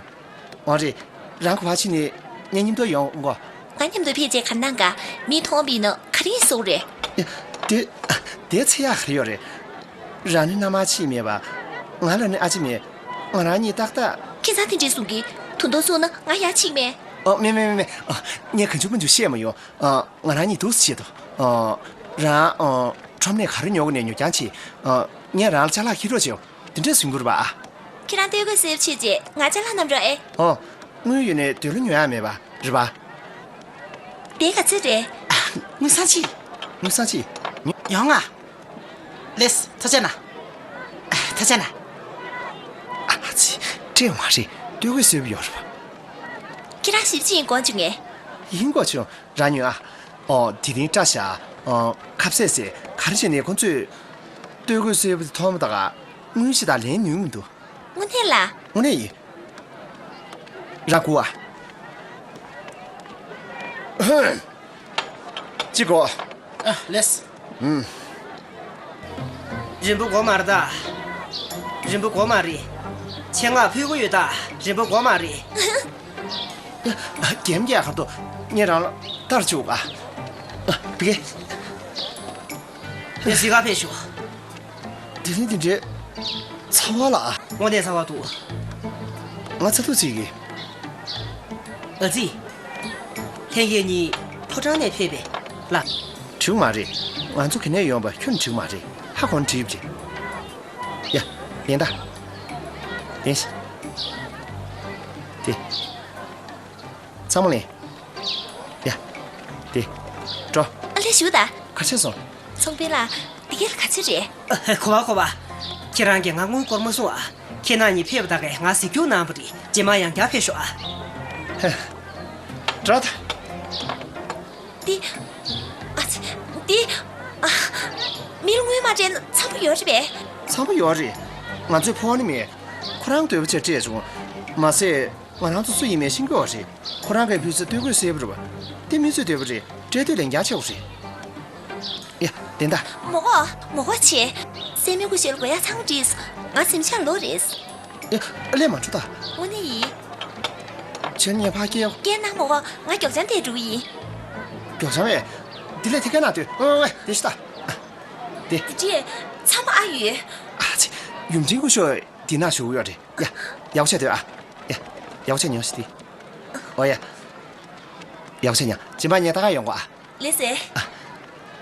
འོ་རེད། རང་ག་པར་ཕྱིན་ནས་ངའི་མཉམ་དུ་ཡོང་དགོས། ང་མཉམ་དུ་ཕེབས་རྗེས་ག་རེ་གནང་ག་མི་མཐོང་བ་ཡིན་ན་ག་རེ་བཟོ་དགོས་རེད། ཡ། དེ། དེ་ཚེ་ཡག་ག་རེ་ཡོད་རེད། རང་ནི་མནའ་མ་ཕྱིན་མེད་པ། ང་ལ་ནི་ཨ་ཅེ་མེད། ང་རང་གཉིས་ཏག་ཏག་ཁྱེད་ཚང་དེ་འདྲས་གསུང་གི། དུ་མདོ་གསུང་ན་ང་ཡར་ཕྱིན་མེད། ཨ། མེད་མེད་མེད་མེད། ཨ། ངས་གང་བྱུང་མང་བྱུང་བཤད་མ་ཡོང་། ཨ། ང་རང་གཉིས་འདུག་སེ་བྱེད་དོ། ཨ། རང་། ཨ། ཁྲོམ་ནས་ག་རེ་ཉོ་དགོས་ནས་ཉོ་རྐྱང་བྱེད། ཨ། ངས་རང་ལ་ཅ་ལག་ཁྱེར་རོགས་བྱེད། དེ་འདྲས་གསུང་གི་རེད་པ། ཨ། ཁྱེད་རང་སྟོད་གོས་སེར་པོ་ཕྱིན་རྗེས་ང་ཅ་ལག་བསྣམས་རོགས་ཨེ། ཨོ། དངུལ་ཡོད་ནས་འདོད་བློ་ཉོ་ཡག་མེད་པ་རེད་པ། དེ་ག་ཚོད་རེད། ཨ། དངུལ་སྲང་གཅིག་དངུལ་སྲང་གཅིག་ཡོང་ང་། ལགས་སོ། ཐུགས་རྗེ་གནང་། ཨ། ཐུགས་རྗེ་གནང་། ཨ་ཙི། སྤྲད་མ་རེད། སྟོད་གོས་སེར་པོ་ཡོད་རེད་པ། ཁྱེད་རང་ཞིབ་ཅིང་དགོངས་བྱུང་ངས། ཡིན་དགོས་བྱུང་། རང་ཉོན་ཨ། ཨོ། དེ་རིང་སྐྲ་བཞར། ཨོ། ཁ་ཟས་བཟས། ག་རེ་བྱས་ནས་ཁོ་ཚོས་སྟོད་གོས་སེར་པོ་དེ་མཐོང་མ་ཐག་དངུལ་ཞིག་དང་ལེན་ནུས་མི་འདུག་དངོས་གནས་ལ། དངོས་གནས་ཡིན། རང་སྒུག་ཨ། ཅི་དགོས། ཨ། ལགས། ཨུམ། རིང་པོ་དགོས་མ་རེད་ད། རིང་པོ་དགོས་མ་རེད། ཆེད་མངགས་ཕུལ་གྱི་ཡོད་ད། རིང་པོ་དགོས་མ་རེད། རྒྱན་རྒྱག་གར་དུ་ངས་རང་ལ་ལྟར་བཅུག་ཨ། ཨ། བི་ཀེ། ངས་གཟིགས་གར་ཕེབས་ཤོག་དེ་རིང་འདི་འདྲའི་ཚ་བ་ལ་ཨ། དངོས་གནས་ཚ་བ་འདུག་ང་ཚ་ཐུག་ཅིག་གིས། ཨ་ཙི། ལྷན་རྒྱས་གཉིས་ཕོ་བྲང་ནས་ཕེབས་པས་ལགས། འགྲིག་མ་རེད། ང་ཚོ་ག་ནས་ཡོང་པ་ཁྱོན་འགྲིག་མ་རེད། ཧ་གོ་ན་འགྲིག་པ་རེད། ཡ། ལེན་ད། ལེན་ཤིག་དེ། ཚང་མ་ལེན། ཡ། དེ། འགྲོ། ཨ་ལས་ཞུ་ད། ག་ཚོད་སོང་། ཚོང་དཔོན་ལགས། འདི་ག་ལ་ག་ཚོད་རེད། ཨ། གོ་བ་གོ་བ། ཁྱེད་རང་གིས་ང་དངུལ་བསྐུར་མ་སོང་ཨ། ཁྱེད་རང་གཉིས་ཕེབས་པ་ད་གས་ང་གཟིགས་རྒྱུགས་གནང་བ་རེད། རྗེས་མ་ཡང་བསྐྱར་ཕེབས་ཤོག་ཨ། ཧེ། འགྲོ་ད། འདི། ཨ་ཙི། འདི། ཨ། མི་ལ་དངུལ་མ་སྤྲད་ན་འཚམ་པོ་ཡོད་རེད་པས། འཚམ་པོ་ཡོད་རེད། ང་ཚོས་ཕོགས་ནི་མེད། ཁོ་རང་འདོད་པ་ཆེ་སྤྲད་བྱུང་། མ་ཟད། ང་རང་ཚོ་སུ་ཡིན་མིན་ཤེས་ཀྱི་ཡོད་རེད། ཁོ་རང་གིས་ཕུལ་ས་སྟོད་གོས་སེར་པོ་རེད་པ། དེ་མི་ཚོས་འདོད་པ་རེད། སྤྲད་དུས་ལན་རྒྱག་ཆེ་བ་རེད། ཡ། དེ་འདྲ། མོ་གོ་མོ་གོ་ཆེ། སེམས་མི་དགོས་ཤེས་ལ་དགོས་ཡ་ཚང་བྲིས། ང་སེམས་ཤར་ལོ་རེད། ཡ། ཨ་ལས་མ་འགྲོ་ད། དངོས་གནས་ཡིན། ཁྱེད་ངའི་ཕ་སྐད། སྐད་གནང་མོ། ང་མགྱོགས་ཆང་དེ་འགྲོ་ཡིན། མགྱོགས་ཆང་མེད། འདི་ལས་ཐད་ཀར་ན་དུས། ཨོ་ཨེ། དེ་ཤི་ད། དེ། དེ་ཅི། ཚ་མ་ཨ་ཡོད། ཨ་ཙི། ཡུམ་ཆེན་སྐུ་ཞབས་འདི་ན་བཞུགས་ཡོད་རེད། ཡ། ཡག་པོ་བྱས་སྡོད་ཨ། ཡ། ཡག་པོ་བྱས་ཉོན་ཞིག་དེ། ཨོ་ཡ། ཡག་པོ་བྱས་ཉོན། སྦྱིན་པ་ངས་ད་ག་ཡོང་གོ་ཨ། ལགས་སེ། ཨ།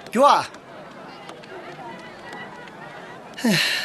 རྒྱུགས་ཨ།